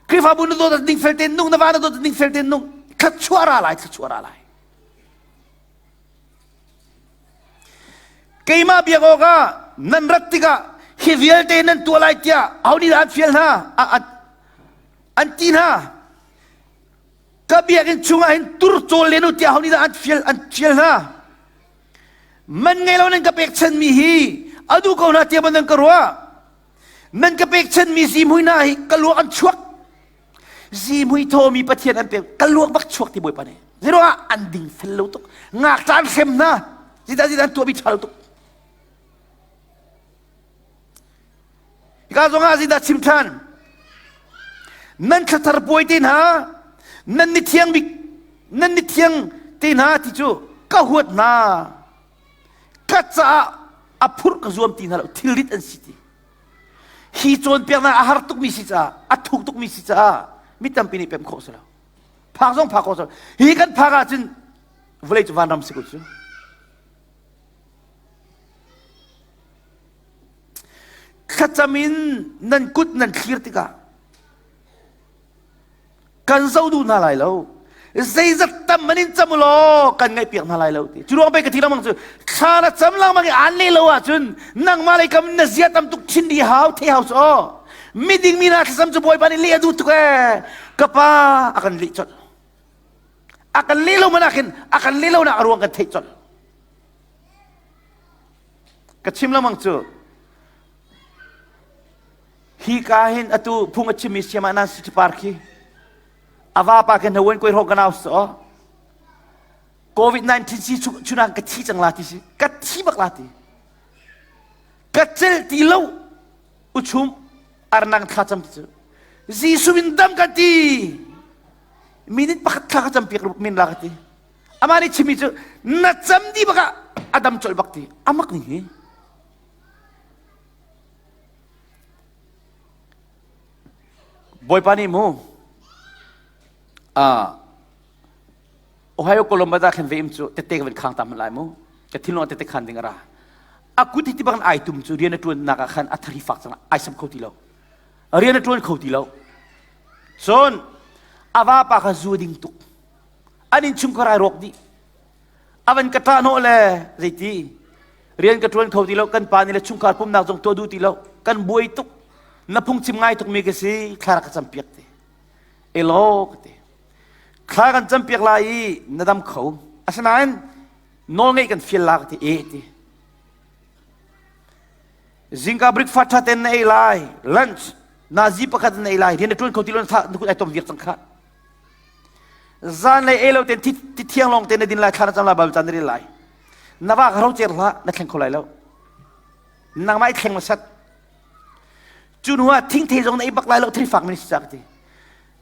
Khrihfabu na dawt ahcun dingfel tein nung. Na va na dawt ahcun dingfel tein nung. Thluachuah ra lai, thluachuah ra lai. Keimah biak awkah nan rat tikah hi vialte nan tuah lai tiah aho nih dah an fial hna? An ti hna. Ka biakinn chungah hin tur cawl len u tiah aho nih dah an fial an fial hna? Man ngei lo nan ka pekchanmi hi a duh ko hna tiah maw nan ka ruah? Nan ka pekchanmi zihmui hna hi ka luak an chuak. Zihmui thawmi Pathian an pek ka luak bak chuak ti Bawipa nih. Zeiruangah an ding fel lo tuk. Ngakṭah an hrem hna. Zeidah zeidah an tuahmi ṭha lo tuk. Hika zong ah zeidah chim ṭhan? Nan thlathar puai te hna, nan ni thiang bik, nan ni thiang te hna ti cu ka huat hna. Ka caah a phurh ka zuam ti hna lo, thilrit an si ti. Hi cawnpiaknak a har tukmi si caah, a thuk tukmi si caah mi tampi nih pemh khawh si lo. Phak zong phak khawh si lo. Hi kan phak ahcun vawlei cu vanram si ko cu. Thlacam in nan kut nan thlir tikah kan zoh duh hna lai lo. Zeizat tam man in cam law kan ngaihpiak hna lai lo ti. Cu ruang pei ka ti lengmang cu thla na cam lengmang i aan le lo ahcun nangmah lei kam na zia tam tuk thin di hau the hau cu miding mi hna thlacam cu Bawipa nih leh a duh tuk ee ka pa a kan leh colh a kan leh lo man ah khin a kan leh lo nak a ruang kan theih colh Ka chim lengmang cu hi ka hin atu phung a chimmi siama nan si par khi a vapa ke hnawen koi hro kanau so COVID-19 si chunang ka thi cang la ti si ka thi bak la ti ka cel ti lo uchum arnang thla cam ti cu Jesuh min dam ka ti minute pakhat thla ka cam piak min la ka ti Amah nih chimmi cu na cam dih bak ah a dam colh bak ti amak ning hi. Bawipa nih mu Ohio Columbus ah khin ve im cu tette ka van khang ta hmanh lai mu ka thinlung ah tette khan ding a ra a kut hi ti bang ai tum cu rian a tuan nak ah khan a thari fak cang ai sam kho ti lo rian a tuan kho ti lo cun a vapa kha zu ding tuk An innchungkhar ai rawk dih. A van ka ṭah hnawh le zeiti rian ka ṭuan kho ti lo kan pa nih le chungkhar pumnak zong tuah duh ti lo kan buai tuk na phungchim ngai tukmi ka si thla ka campiak te elaw ka ti thla kan campiak lai i na dam kho asinain nawl ngeih kan fial la ka ti e ti zingka breakfast ṭha ten na ei lai lunch nazi pakhat na ei lai rian na ṭuan kho ti lo na kut ai tom viak cang kha Zanlei ei lo ten thi thiang lawng te na din lai thla na cam lai Bible ca na rel lai. Na va ka ro cer hlah na thleng kho lai lo. Nangmah i thleng masat. Cu hnu ah thingthei zong na ei bak lai lo thil fak min si cak ti.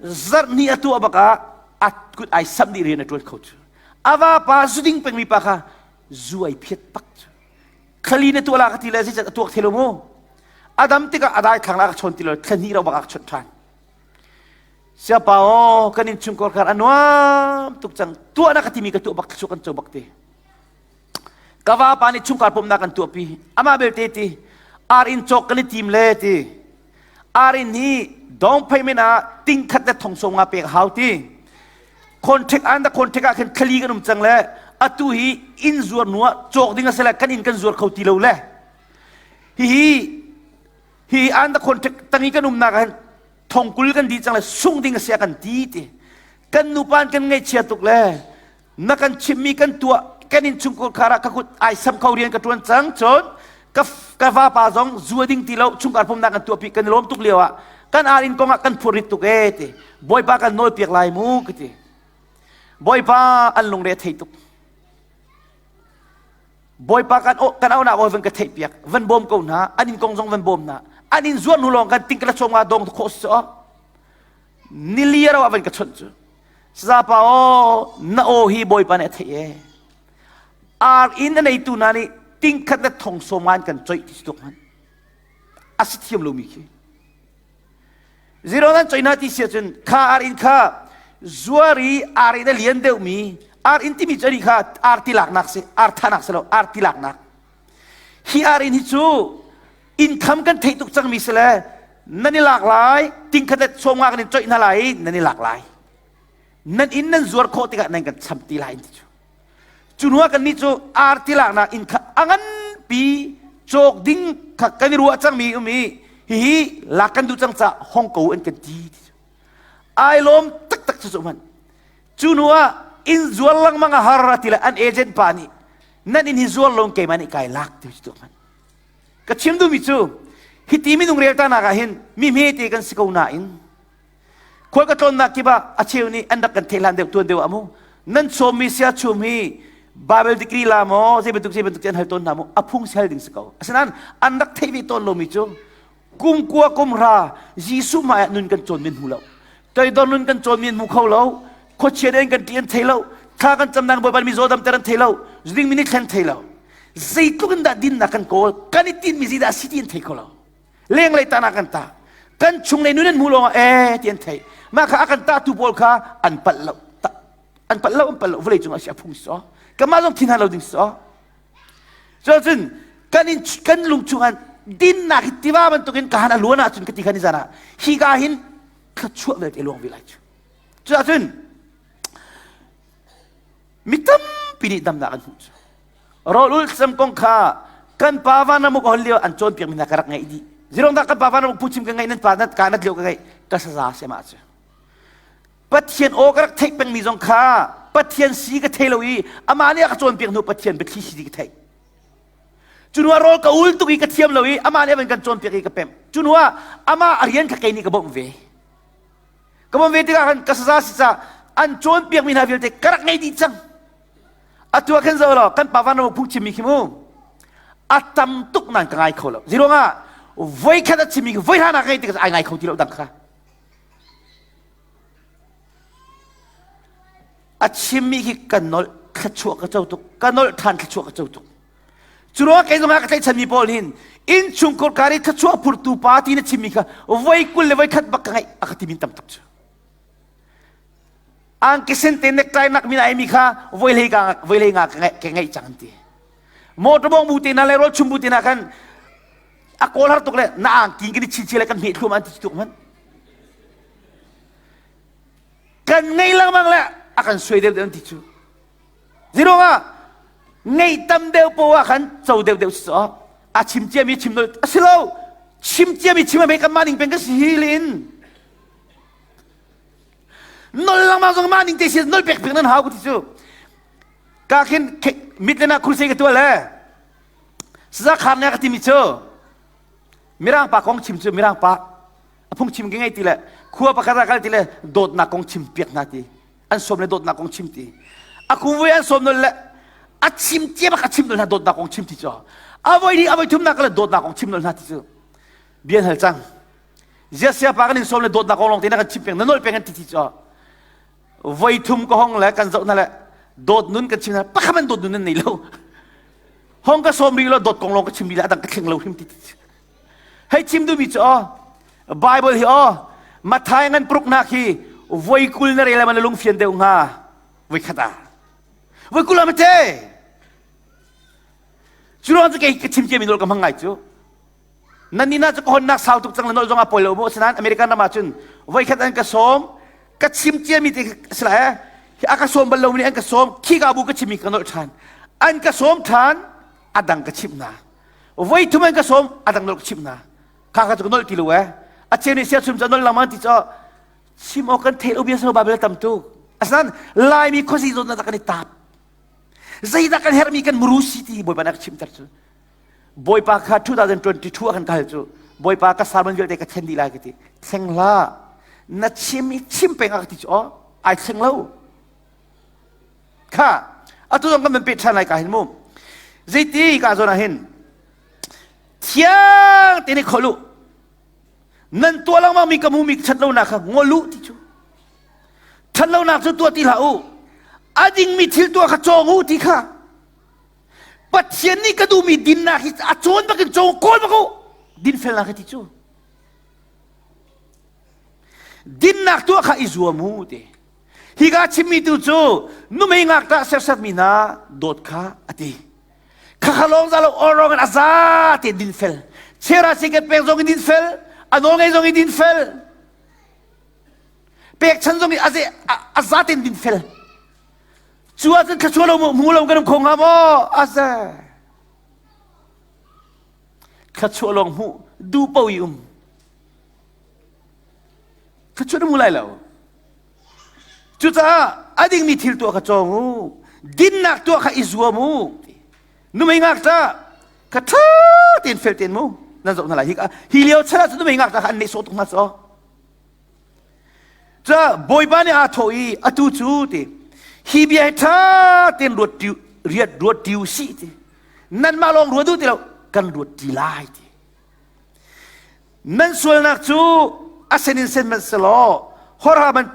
Zarh ni a tuah bak ah a kut ai sam dih rian a tuan kho cu. Ava pa zu ding pengmi pa kha zu ai phiat pak cu. Khali na tuah la ka ti le zeicah a tuak thelo mu. Adam tikah adai thlang la ka chawn ti lo thla hnih ro bak ah ka chawnh ṭhan. Siapa aw kan innchungkhar kar a nuam tuk cang tuah na ka timi ka tuah bak thluachuah kan co bak te ka vapa nih chungkhar pumhnak kan tuahpi amah belte ti ar in cawk kan i tim le ti ar in hi down payment ah ting khat le thong som nga pek hau ti contract an da contract ah khin thali kan um cang le atu hi inn zuar nu ah cawk ding a si le kan inn kan zuar kho ti lo le hihi hi an da contract tangi kan umnak ah hin thongkul kan di cang le sung ding a si a kan ti ti kan nupa kan ngaihchia tuk le na kan chimmi kan tuah kan in chungkhar khar ah ka kut ai sam kho rian ka tuan cang cun ka ka vapa zong zua ding ti lo chungkhar pumnak kan tuah pi kan lawm tuk lio ah kan ar in kong ah kan phurrit tuk e ti bawipa kan nawl piak lai mu ka ti bawipa an lungre thei tuk Bawipa kan kan aunak aw van ka theih piak van bawm ko hna an in kong zong van bawm hna an in zuar hnu lawng kan ting ka chom nga dong khawh so nili ro van ka chawnh cu sazapa aw na aw hi bawipa nih a theih e ar in a neitu hna nih ting khat le thong som ngan kan coih ti tuk man a si thiam lomi khi Zero nan coina ti si ahcun kha ar in kha zuar i ar in a lian deuhmi ar in timi cu kha ar tilaknak si ar thanak si lo ar tilaknak hi ar in hi cu income kan theih tuk cangmi si le nan i lak lai tingkhat le sawm nga kan in coih hna lai i nan i lak lai nan inn nan zuar khawh tikah nan kan cham ti lai ti cu Cu hnuah kannih cu arti laknak inn kha a nganpi cawk ding kha kan i ruah cangmi um i hihi lak kan duh cang caah hong ko an kan ti. Ai lawm taktak cu hmanh. Cu hnuah inn zuar lengmang a har a ti le an agent pa nih nan inn hi zuar lo keimah nih kai lak ti cu hmanh. Ka chim duhmi cu hiti minung rel ta nak ah hin mi hmete kan si ko nain Khual ka tlawnnak kip ah a cheu nih an rak kan theih hlan deuh tuan deuh ah mu nan sawmmi sia chum hi Bible degree la maw zei bantuk zei bantuk ti an hal tawn hna mu a phung si hal ding si ko asinain an rak theih ve tawn lomi cu. Kum kua kum hra Jesuh hmai ah nun kan cawn men hmu lo. Toidor nun kan cawn men hmu kho lo. Khuachia den kan ṭih an thei lo. Thla kan camnak Bawipa mi zaw damter an thei lo. Zuding mi nih thlen thei lo. Zeitluk in dah dinnak kan kawl, kan i tinhmi zeidah a si ti an thei kho lo. Lenglei tahnak kan tah. Kan chunglei nun an hmu lawngah ee ti an thei. Mah kha a kan tahtu pawl kha an palh lo. An palh lo, an palh lo. Vawlei cungah si a phung si. Kanmah zong thin lo ding si. Cuacun kan in kan lung chungah dinnak hi tiva bantukin ka han a luan ahcun ka ti kha ni zan ah hi ka hin thluachuah vialte luang ve lai cu. Cuacun mi tampi nih damnak an hmuh cu. Rawl ul sam kong kha kan pa vanramuk hol lio an cawnpiak mi hna ka rak ngaih dih. Zirong dah kan pa vanramuk phuchim ka ngaih nan pa nat ka nat lio ka ngaih ka saza sema cu. Pathian aw ka rak theih pengmi zong kha Pathian si ka thei lo i amah nih a ka cawnpiak hnu Pathian biathli si ti ka theih. Cu hnu ah rawl ka ul tuk i ka thiam lo i amah nih a van kan cawnpiak i ka pemh. Cu hnu ah amah a rian kha kei nih ka bawmh ve. Ka bawmh ve tikah khan ka saza si ca an cawnpiakmi hna vialte ka rak ngei dih cang. Atu ah khan zoh law kan pa van ram phungchimmi khi mu a tam tuk nan ka ngai kho lo. Ziruangah voikhat a chimmi khi voi hra nak ngei tikah ai ngai kho ti lo dang kha. A chimmi khi kan nolh thluachuah ka co tuk ka nolh ṭhan thluachuah ka co tuk cu ruangah kei zongah ka tlaihchanmi pawl hin innchungkhar kar i thluachuah phurtu pa ti na chimmi kha voi 21 bak ka ngaih a ka timi tam tuk cu angkisen te necktie nak min ai mi kha voi hlei ka voi hlei nga ka ngaih cang an ti motor bong bu te na le rawl chum bu te na khan a kawl har tuk le na angki kan i chi le kan hmeh thlum an ti tuk man Kan ngei lengmang le a kan suai deuh deuh an ti cu. Ziruangah ngeih tam deuh poah khan co deuh deuh si a chim ciami chim nol a si lo chim ciami chim a kan mah ning peng ka si hi lin nol lengmang zong mah ning te si nol pek pek nan hau ku ti cu ka khin mit le na khurse ka tua le saza khar ne ka timi cu mirang pa kong chim cu mirang pa a phungchim ka ngei ti le khua pakhat ah kal ti le dawtnak kong chim piak hna ti an sawm le dawtnak kong chim ti a kum voi an sawm nol le a chim cia bak a chim nol hna dawtnak kong chim ti cu a voi ni a voi thumnak le dawtnak kong chim nol hna ti cu bian hal cang zia sia pa kan in sawm le dawtnak kong lawng te na kan chim peng na nol peng an ti ti cu voi thum ka hong le kan zoh na le dawt nun kan chim na pakhat man dawt nun nan nei lo hong ka sawm rih lo dawt kong lawng ka chim rih le adang ka thleng lo hrim ti ti Hei chim duhmi cu aw Bible hi aw Matthai ngan pruknak hi voi 20 na rel man lung fian deuh hnga voi khat ah voi 20 ah mate cu ruang cu kei ka chim ciami nol ka hmang ngai cu nan ni na cu ka honnak sau tuk cang le nol zong a poi lo mu asinain American ram ah cun voi khat an ka sawm ka chim ciami te sila he a ka sawm bal lo mi an ka sawm khi ka bu ka chimmi ka nol ṭhan an ka sawm ṭhan a dang ka chimh hna voi thum an ka sawm a dang nolh ka chimh hna kha kha cu ka nolh ti lo eh a cheu nih sia chum cu nolh lengmang ti cu chim awk kan theih lo bia so Bible tam tuk asinain Laimi khuazi zawn kan i tap zeidah kan herhmi kan muru si ti Bawipa nih a ka chimter cu Bawipa kha 2022 ah kan kal cu Bawipa ka sermon vialte ka thlen dih lai ka ti thleng hlah na chim i chim peng a ka ti cu aw ai thleng lo Kha atu zong kan van peh ṭhan lai ka hin mu. Zeiti ka zawn ah hin thiang te nih khol u. Nan tuah lengmang mi ka hmu mi ṭhat lonak kha ngol u ti cu. Ṭhat lonak cu tuah ti hlah u. A dingmi thil tuah kha cawng u ti kha. Pathian nih ka duhmi dinnak hi a cawn bakin cawng kawl bak u. Dinfelnak hi ti cu. Dinnak tuah kha i zuam u ti. Hika chimmi tu cu numei ngakṭah serhsatmi hna dawt kha a ti. Khakha lawng za lo orong in a za te dinfel. Chera siket pek zong in dinfel, a nawl ngei zong in dinfel. Pek chan zong in a za ten dinfel. Cu ahcun thluachuah lo mu lo kan um kho hnga maw? A za. Thluachuah lawng hmuh duh po i um. Thluachuah na hmu lai lo. Cucaah a dingmi thil tuah kha cawng u. Dinnak tuah kha i zuam u. Numei ngakṭah kha ṭha tein fel tein mu nan zoh hna lai. Hi, hi lio chan ah cun numei ngakṭah kha an nehsawh tuk hna caw. Ca Bawipa nih aa thawh i atu cu ti hi bia hi ṭha tein ruat ṭi riat ruat ṭi u sih ti nanmah lawng ruat u ti lo kan ruat ṭi lai ti. Nan sualnak cu a sen in sen hmanh selaw horha ban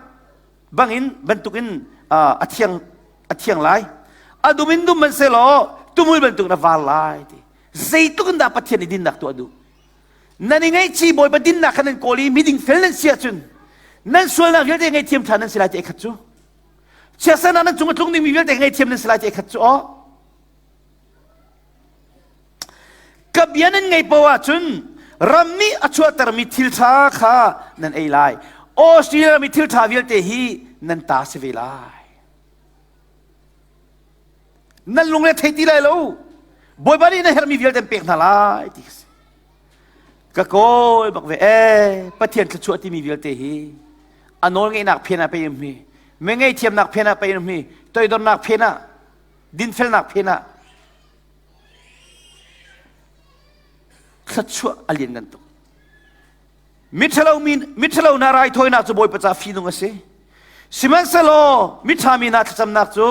bangin bantukin a thiang a thiang lai. A dum in dum hmanh selaw tumul bantukin a var lai ti. Zeitluk in dah Pathian i dinnak tuah duh? Nan i ngaihchih Bawipa dinnak kha nan kawl i miding fel nan si ahcun nan sualnak vialte ngaihthiam ṭhan nan si lai ti khat cu. Chiatsernak nan cung a tlung dingmi vialte ngaihthiam nan si lai ti khat cu aw. Ka bia nan ngaih paoh ahcun ram nih a chuahtermi thil ṭha kha nan ei lai. Australia ram i thil ṭha vialte hi nan ta si ve lai. Nan lungre thei ti lai lo. Bawipa nih na herhmi vialte an pek hna lai ti ka si. Ka kawl bak ve ee Pathian thluachuah timi vialte hi a nawl ngeihnak phen ah pei um hi mi ngeihthiamnak phen ah pei um hi toidornak phen ah dinfelnak phen ah thluachuah a lianngan tuk. Miṭhalo mi miṭhalo hna raithawinak cu Bawipa ca fihnung a si. Sihmanhsehlaw miṭha mi hna thlacamnak cu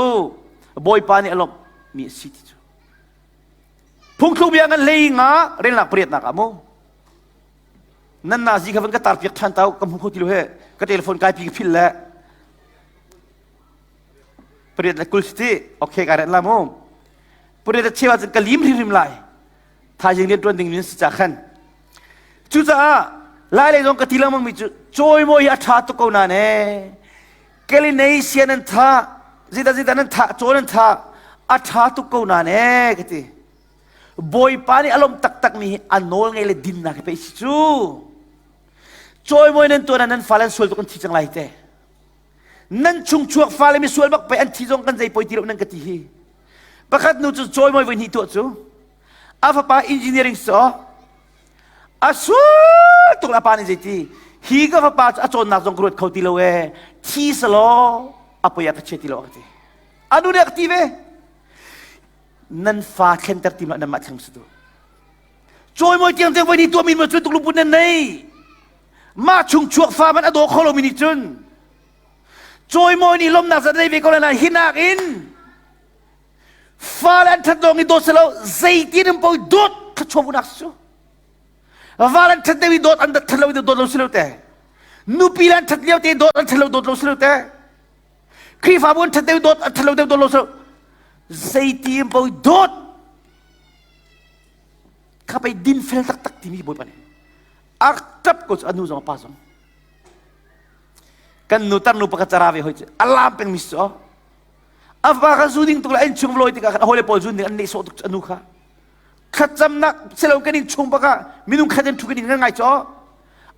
Bawipa nih a lawmhmi a si ti cu. Phungthluk bia ngan hlei nga relnak pariatnak ah mu. Nan nazi kha van ka tarpiak ṭhan tau ka hmu kho ti lo he ka telephone kai pi ka phil le pariat le 20 si ti okay ka ret la mu. Pariat le cheu ahcun ka lim hrimhrim lai. Thaizing rian ṭuan ding min si ca khan. Cucaah lai lei zong ka ti lengmang mi cu cawimawi hi a ṭha tuk ko nain ee Calinesia nan tha zita zita nan tha caw nan tha a ṭha tuk ko nain ee ka ti. Bawipa nih a lawmh taktak mi hi a nawl ngei le dinnak hi pei si cu. Cawimawi nan tuan ah nan fale an sual tuk an thi cang lai te. Nan chungchuak fale misual bak pei an thi zong kan zei poi ti lo nan ka ti hi. Pakhat nu cu cawimawi voi hnih tuah cu a fapa engineering saw a sul tuk a pa nih zeiti hi ka fapa cu a cawnnak zong ka ruat kho ti lo ee thi selaw a poi ah ka chia ti lo a ka ti a nu nih a ka ti ve nan fa thlenter ti ma nan mah thleng si tu cawimawi tiang tiang voi ni tuah mi ma cu tuk lungput nan nei mah chung chuak fa man a daw kho lo mi nih cun cawimawi nih lomnak zat nei ve ko lai hinak in Fale an ṭhat lawng i dawt si lo zeitin in paoh dawt thluachuah su. Val an ṭhat deuh i dawt an ṭhat lo i dawt lo si lo te. Nupi le an ṭhat lio te dawt an ṭhat lo dawt lo si lo te. Khrihfabu an ṭhat deuh dawt an ṭhat lo deuh dawt lo si lo. Zeiti in paoh dawt kha pei din fel taktak timi Bawipa nih a ṭap ko cu a nu zong a pa zong. Kan nu tarnu pakhat cara ve hoi cu a lam peng mi cu A va kha zu ding tuk le a innchung lawi tikah khan a hawile pawl zun ding an nehsawh tuk a nu kha. Thlacamnak silo kan innchung bak ah minung khat in ṭhu kan in ngai caw.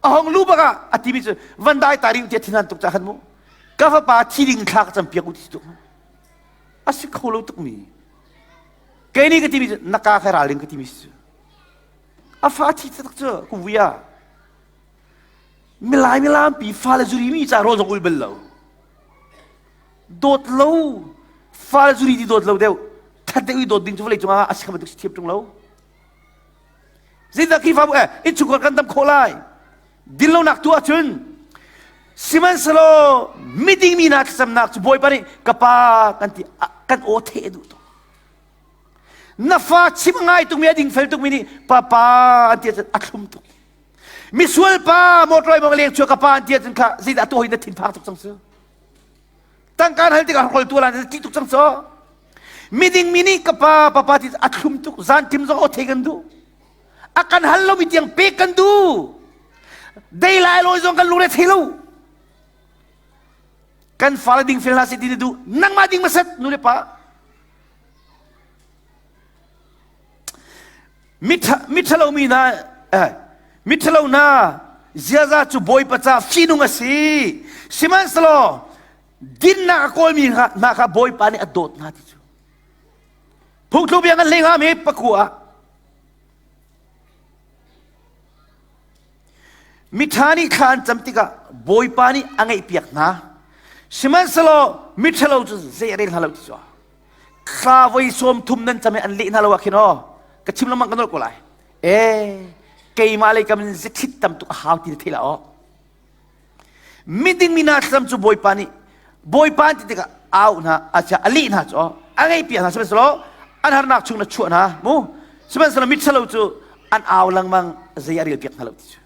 A hong lu bak ah a timi cu van dai ta ri tiah thinhan tuk ca khan mu. Ka fapa thi ding thla ka campiak u ti tuk. A si kho lo tuk mi. Kei nih ka timi cu na ka kha ralring ka timi si cu. A fa thi tak cu ku vuia. Milai milampi fale zuri mi ca rawl zong ul bal lo. Dawt lo fale zuri ti dawt lo deuh that deuh i dawt ding cu vawlei cungah a si kha bantuk si thiam ṭung lo. Zeidah Khrihfabu eh innchungkhar kan dam khawh lai? Dinlonak tu ahcun sihmanhsehlaw miding mi hna thlacamnak cu Bawipa nih ka pa kan ti kan aw theh duh tuk. Na fa chim a ngai tukmi a dingfel tukmi nih papa an ti ahcun a thlum tuk. Misual pa motor mong leng chuak ka pa an ti ahcun kha zeidah tuah hi na thinphang tuk cang cu. Tangka hal tikah hrol tu lan ti tuk cang cu. Miding mi nih ka pa papa ti a thlum tuk zan tim zong aw thei kan duh. A kan hal lomi tiang pek kan duh. Dei lai loi zong kan lungre thei lo. Kan fale ding fel hna seh ti na duh. Nangmah ding maset nu le pa. Miṭhalo mi hna miṭhalo hna ziaza cu Bawipa ca fihnung a si. Sihmanhsehlaw dinnak a kawlmi hna kha Bawipa nih a dawt hna ti cu. Phungthluk bia ngan hlei hnga mi pakua ah Miṭha nih thla an cam tikah Bawipa nih a ngaihpiak hna. Sihmanhsehlaw miṭhalo cu zei a rel hna lo ti cu. Thla voi sawm thum nan cam i an leh hna lo ah khin aw ka chim lengmang ka nolh ko lai. E keimah lei kam in zithit tam tuk a hau ti na thei la aw. Miding mi hna thlacam cu Bawipa nih Bawipa an ti tikah au hna a a leh hna cu aw a ngaihpiak hna sihmanhsehlaw an harnak chung na chuah hna mu sihmanhsehlaw miṭhalo cu an au lengmang zei a rel piak hna lo ti cu.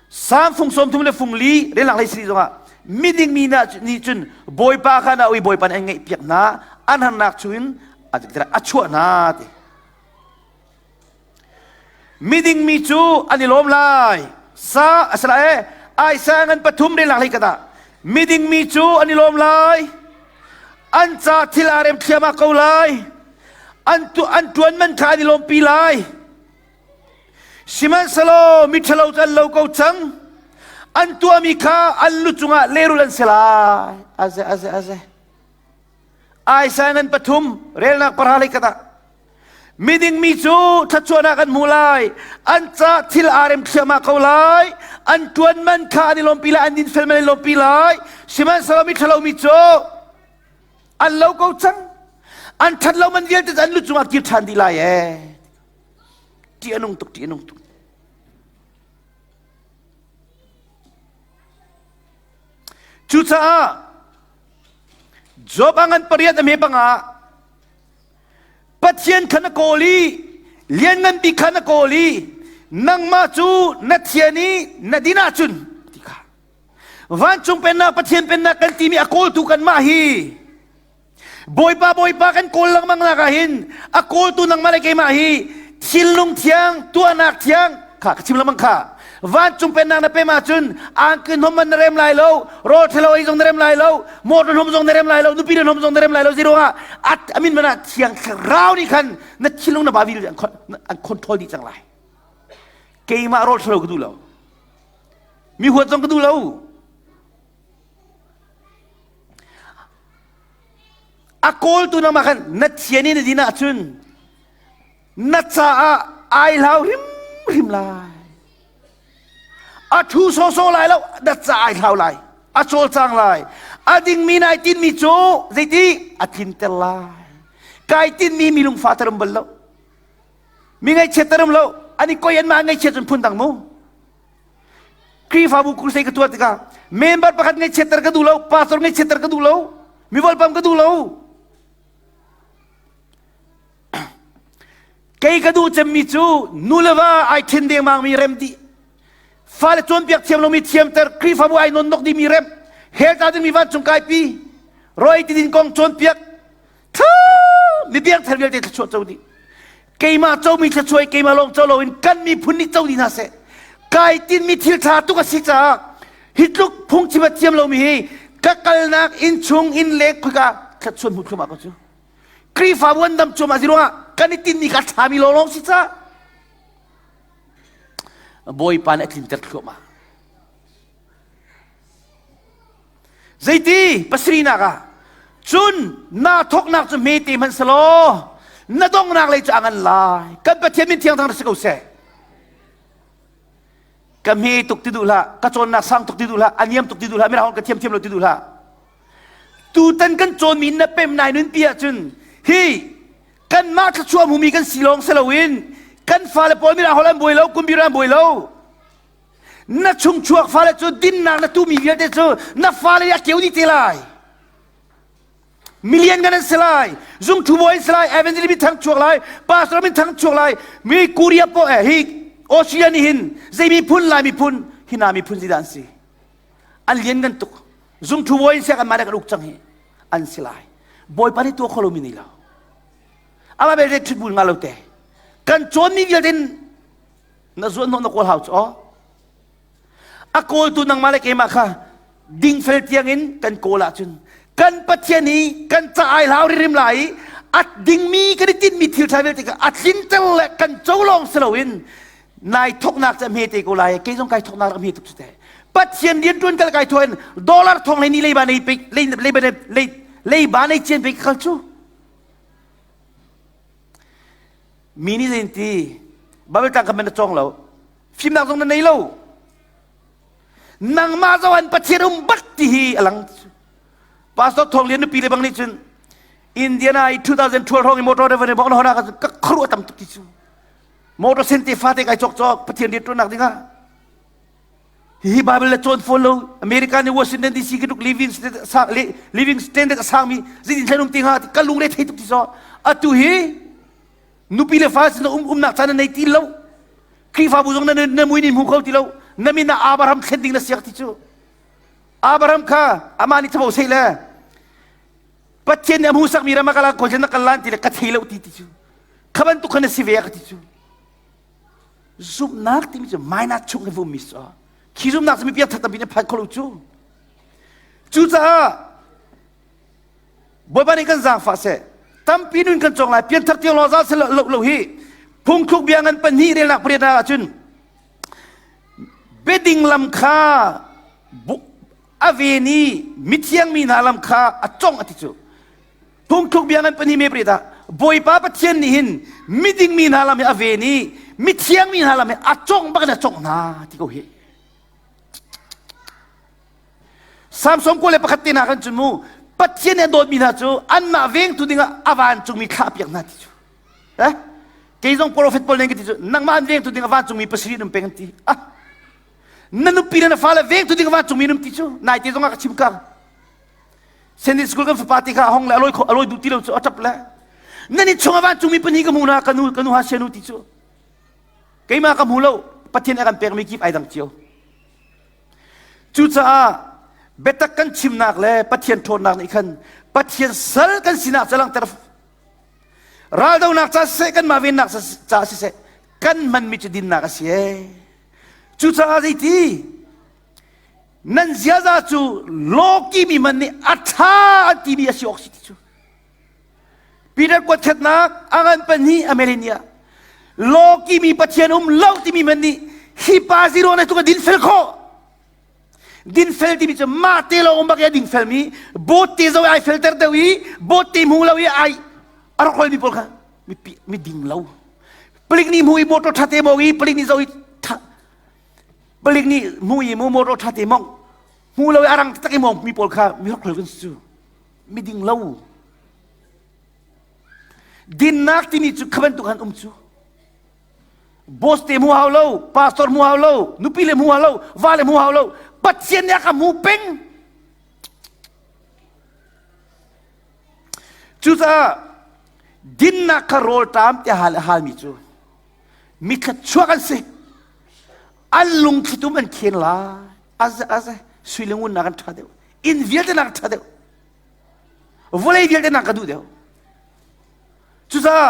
Salm fung sawm thum le fung li relak lei siri zongah miding mi nih cun Bawipa kha na ui Bawipa nih an ngaihpiak hna an harnak chungin a chuah hna ti. Miding mi cu an i lawm lai. Sa asala e Isaiah ngan pathum relak lei kata miding mi cu an i lawm lai. An ca thil aa rem thliahmah ko lai. An tu an tuan man kha an i lawmpi lai. Sihmanhsehlaw miṭhalo cu an lo ko cang. An tuahmi kha an lu cungah lehrulh an si lai. Aze, aze, aze. Isaiah ngan pathum relnak pahra lei khat ah miding mi cu thluachuahnak an hmu lai an ca thil aa rem thliahmah ko lai an ṭuan man kha an i lawmpi lai an dinfel man an i lawmpi lai sihmanhsehlaw mi ṭhalo mi cu an lo ko cang an ṭhat lo man vialte cu an lu cungah kir ṭhan dih lai ee ṭih a nung tuk ṭih a nung tuk cucaah Job a ngan pariat a me panga Pathian kha na kawl i lianngan bik kha na kawl i nangmah cu na thian i na din ahcun ti kha vancung pennak Pathian pennak kan timi a kawltu kanmah hi Bawipa Bawipa kan kawl lengmang nak ah hin a kawltu nangmah le keimah hi thinlung thiang tuahnak thiang kha ka chim lengmang kha vancung pennak na pem ahcun angki hnom man na rem lai lo rawl ṭhalo ei zong na rem lai lo motor hnom zong na rem lai lo nupi na hnom zong na rem lai lo ziruangah at amin mana thiang thlarau nih khan na thinlung na ba vil an control dih cang lai keimah rawl ṭhalo ka duh lo mi huat zong ka duh lo A kawltu nangmah khan na thian i na din ahcun na caah ai hlau hrimhrim lai. A ṭhu sawsawh lai lo, na caah ai hlau lai. A cawlcang lai. A dingmi nai tinmi cu zeiti a tlinter lai. Kai tinmi mi lungfa ter um bal lo. Mi ngaihchiat ter um lo. Ani koi anmah ngaihchiat cun phun dang mu. Khrihfabu crusade ka tuah tikah member pakhat ngaihchiatter ka duh lo, pastor ngaihchiatter ka duh lo, mi volpam ka duh lo. Kei ka duh cemmi cu nu le va ai ṭhen dengmang mi rem dih. Fale cawnpiak thiam lomi thiamter, Khrihfabu ai nonnok dihmi rem, hell ta dingmi vancung kaipi, roi tidin kong cawnpiak, mi biangthar vialte thluachuah co dih keimah comi thluachuah keimah lawng co loin kan miphun nih co dih hna seh kai tinmi thil ṭha tuk a si caah hi tluk phungchim a thiam lomi hi ka kalnak inn chung inn leng khoika thluachuah hmu thluahmah ko cu Khrihfabu an dam cuahmah ziruangah kan i tinmi kha ṭhami lawnglawng si caah Bawipa nih a tlinter thluahmah Zeiti pasarihnak ah cun naa thawknak cu hmete hmanh selaw na donghnak lei cu a ngan lai. Kan Pathian min thiang thang si ko seh. Ka hme tuk ti duh hlah, ka cawnnak sang tuk ti duh hlah, a niam tuk ti duh hlah, mirang ka thiam thiam lo ti duh hlah. Tutan kan cawnmi na pem nai nun pi ahcun hi kanmah thluachuah hmumi kan si lawng si loin kan fale pawl mirang holh an buai lo, computer an buai lo. Na chungchuak fale cu dinnak na tumi vialte cu na fale a keu dih te lai. Million kan an si lai, zungthu bawi an si lai, evangelist min thang chuak lai, pastor min thang chuak lai, mi Korea po eh hi Australia nih hin zei miphun lai miphun hina miphun zidah an si. An lian ngan tuk. Zungthu bawi in siak an mah kan uk cang hi an si lai. Bawipa nih tuah kho lomi nei lo. Amah belte ṭhutbul nga lo te. Kan cawnmi vialte na zuan na kawl hau cu aw a kawltu nangmah le keimah kha dingfel tiangin kan kawl ahcun kan Pathian hi kan ca ai hlau ririm lai i a dingmi kan i tinhmi thil ṭha vialte kha a tlinter le kan co lawng si loin nai thoknak cu a hme te ko lai kei zong kai thoknak rak hme tuk cu te Pathian rian ṭuan kal kai thawin dollar thong lei ni leiba nei pe leiba nei leiba nei cian pe kal cu Mi nih zei ti Bible tlang kha na cawng lo fimnak zong na nei lo nangmah zoh an Pathian um bak ti hi a lang Pastor Thawng Lian nupi le bang nih cun Indiana i 2012 hrawng i motor driver nih bok na hona ka khru a tam tuk ti cu motor sen te fate kai cawk cawk Pathian rian tuannak dingah Hihi Bible le cawn fawn lo America nih Washington DC ki tuk living living standard a sangmi zeitin thlen um ti hnga ka lungre thei tuk ti so atu hi nupi le fa sin um umnak caan na nei ti lo Khrihfabu zong na na mui nin hmu kho ti lo. Na min ah Abraham thlen ding na siak ti cu. Abraham kha amah nih thabo sei le Pathian nih a hmuhsakmi ram ah kala khawi na kal lan ti le ka thei lo ti ti cu. Kha bantuk khan na si ve ka ti cu. Zumhnak timi cu minus chung in vummi si. Khi zumhnak cu mi piangthar tampi nih phan kho lo cu. Cucaah Bawipa nih kan zaangfah seh. Tampi nun kan cawng lai. Pianthar tiang lawng za lo, lo hi. Phungthluk bia ngan pahnih relnak pariat ah cun biading lam kha a ven i mithiang mi hna lam kha a cong a ti cu. Phungthluk bia ngan pahnih me pariat ah Bawipa Pathian nih hin miding mi hna lam hi a ven i mithiang mi hna lam hi a cong bak in a congh hna ti ko hi. Samson 21 te hna kan cun mu Pathian nih a dawtmi hna cu anmah vengtu dingah a vancungmi thlah piak hna ti cu. Eh? Kei zong prophet pawl nih ka ti cu nangmah an vengtu ding a vancungmi pasarih an peng an ti. Ah. Na nupi le na fale vengtu ding a vancungmi an um ti cu. Nai te zong ah ka chim ka. Sunday school kan fapa ti kha hong le aloi aloi duh ti lo cu a ṭap le. Nan in chung a vancungmi pahnih ka hmu na ka nu ka nu ha sianu ti cu. Keimah ka hmu lo Pathian a kan pekmi kip ai dang cio. Cucaah biatak kan chimnak le Pathian ṭhawnnak nih khan Pathian sal kan sinak ca langhter raldonak ca siseh kanmah vennak ca siseh kan hmanmi cu dinnak a si ee. Cucaah zeiti nan ziaza cu lawki mi man nih a ṭha an timi a si awk si ti cu. Peter kuatkhatnak a ngan pahnih a melenia lawki mi Pathian um lo timi man nih hi pa zero na tluk a dinfel khawh dinfel timi cu mah te lawng um bak i a dingfel mi bawt te zo ai felter deuh i bawt te hmu lo i ai a rak mi pawl kha mi ding lo palik nih hmu i motor ṭha te mong i palik nih zo i palik nih hmu i mu motor ṭha te mong hmu lo i a rang tak i mong mi pawl kha mi rak kan si cu miding lo dinnak timi cu kha bantuk han um cu boss te hmu hau lo pastor hmu hau lo nupi le hmu hau lo va le hmu hau lo pathian nih a ka hmu peng cucaah dinnak kha rawlṭam tiah hal halmi cu mithla chuak an si an lungthlitum an khen lai aze aze sui le ngun nak an ṭha deuh inn vialte nak ṭha deuh vawlei vialte nak ka duh deuh cucaah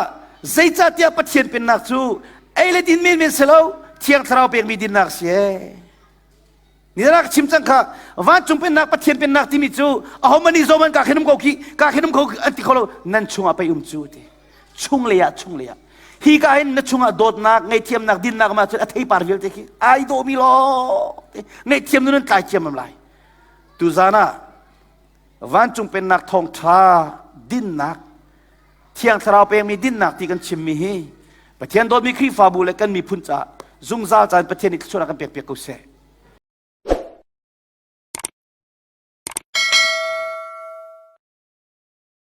zeicahtiah Pathian pennak cu ei le din menmen si lo Thiang Thlarau pekmi dinnak si ee ni rak chim cang kha vancung pennak Pathian pennak timi cu ahohmanh nih zoman ka khin um ko khi ka khin um ko an ti kho lo nan chungah pei um cu ti chung lei ah chung lei ah hi ka hin na chungah dawtnak ngaihthiamnak dinnak ma cun a theipar vialte khi ai dawmi lo ngaihthiam nun an tlai thiam am lai Tuzan ah vancung pennak thawngṭha dinnak Thiang Thlarau pekmi dinnak ti kan chimmi hi Pathian dawtmi Khrihfabu le kan miphun caah zungzal caan Pathian nih thluachuah kan pek piak ko seh.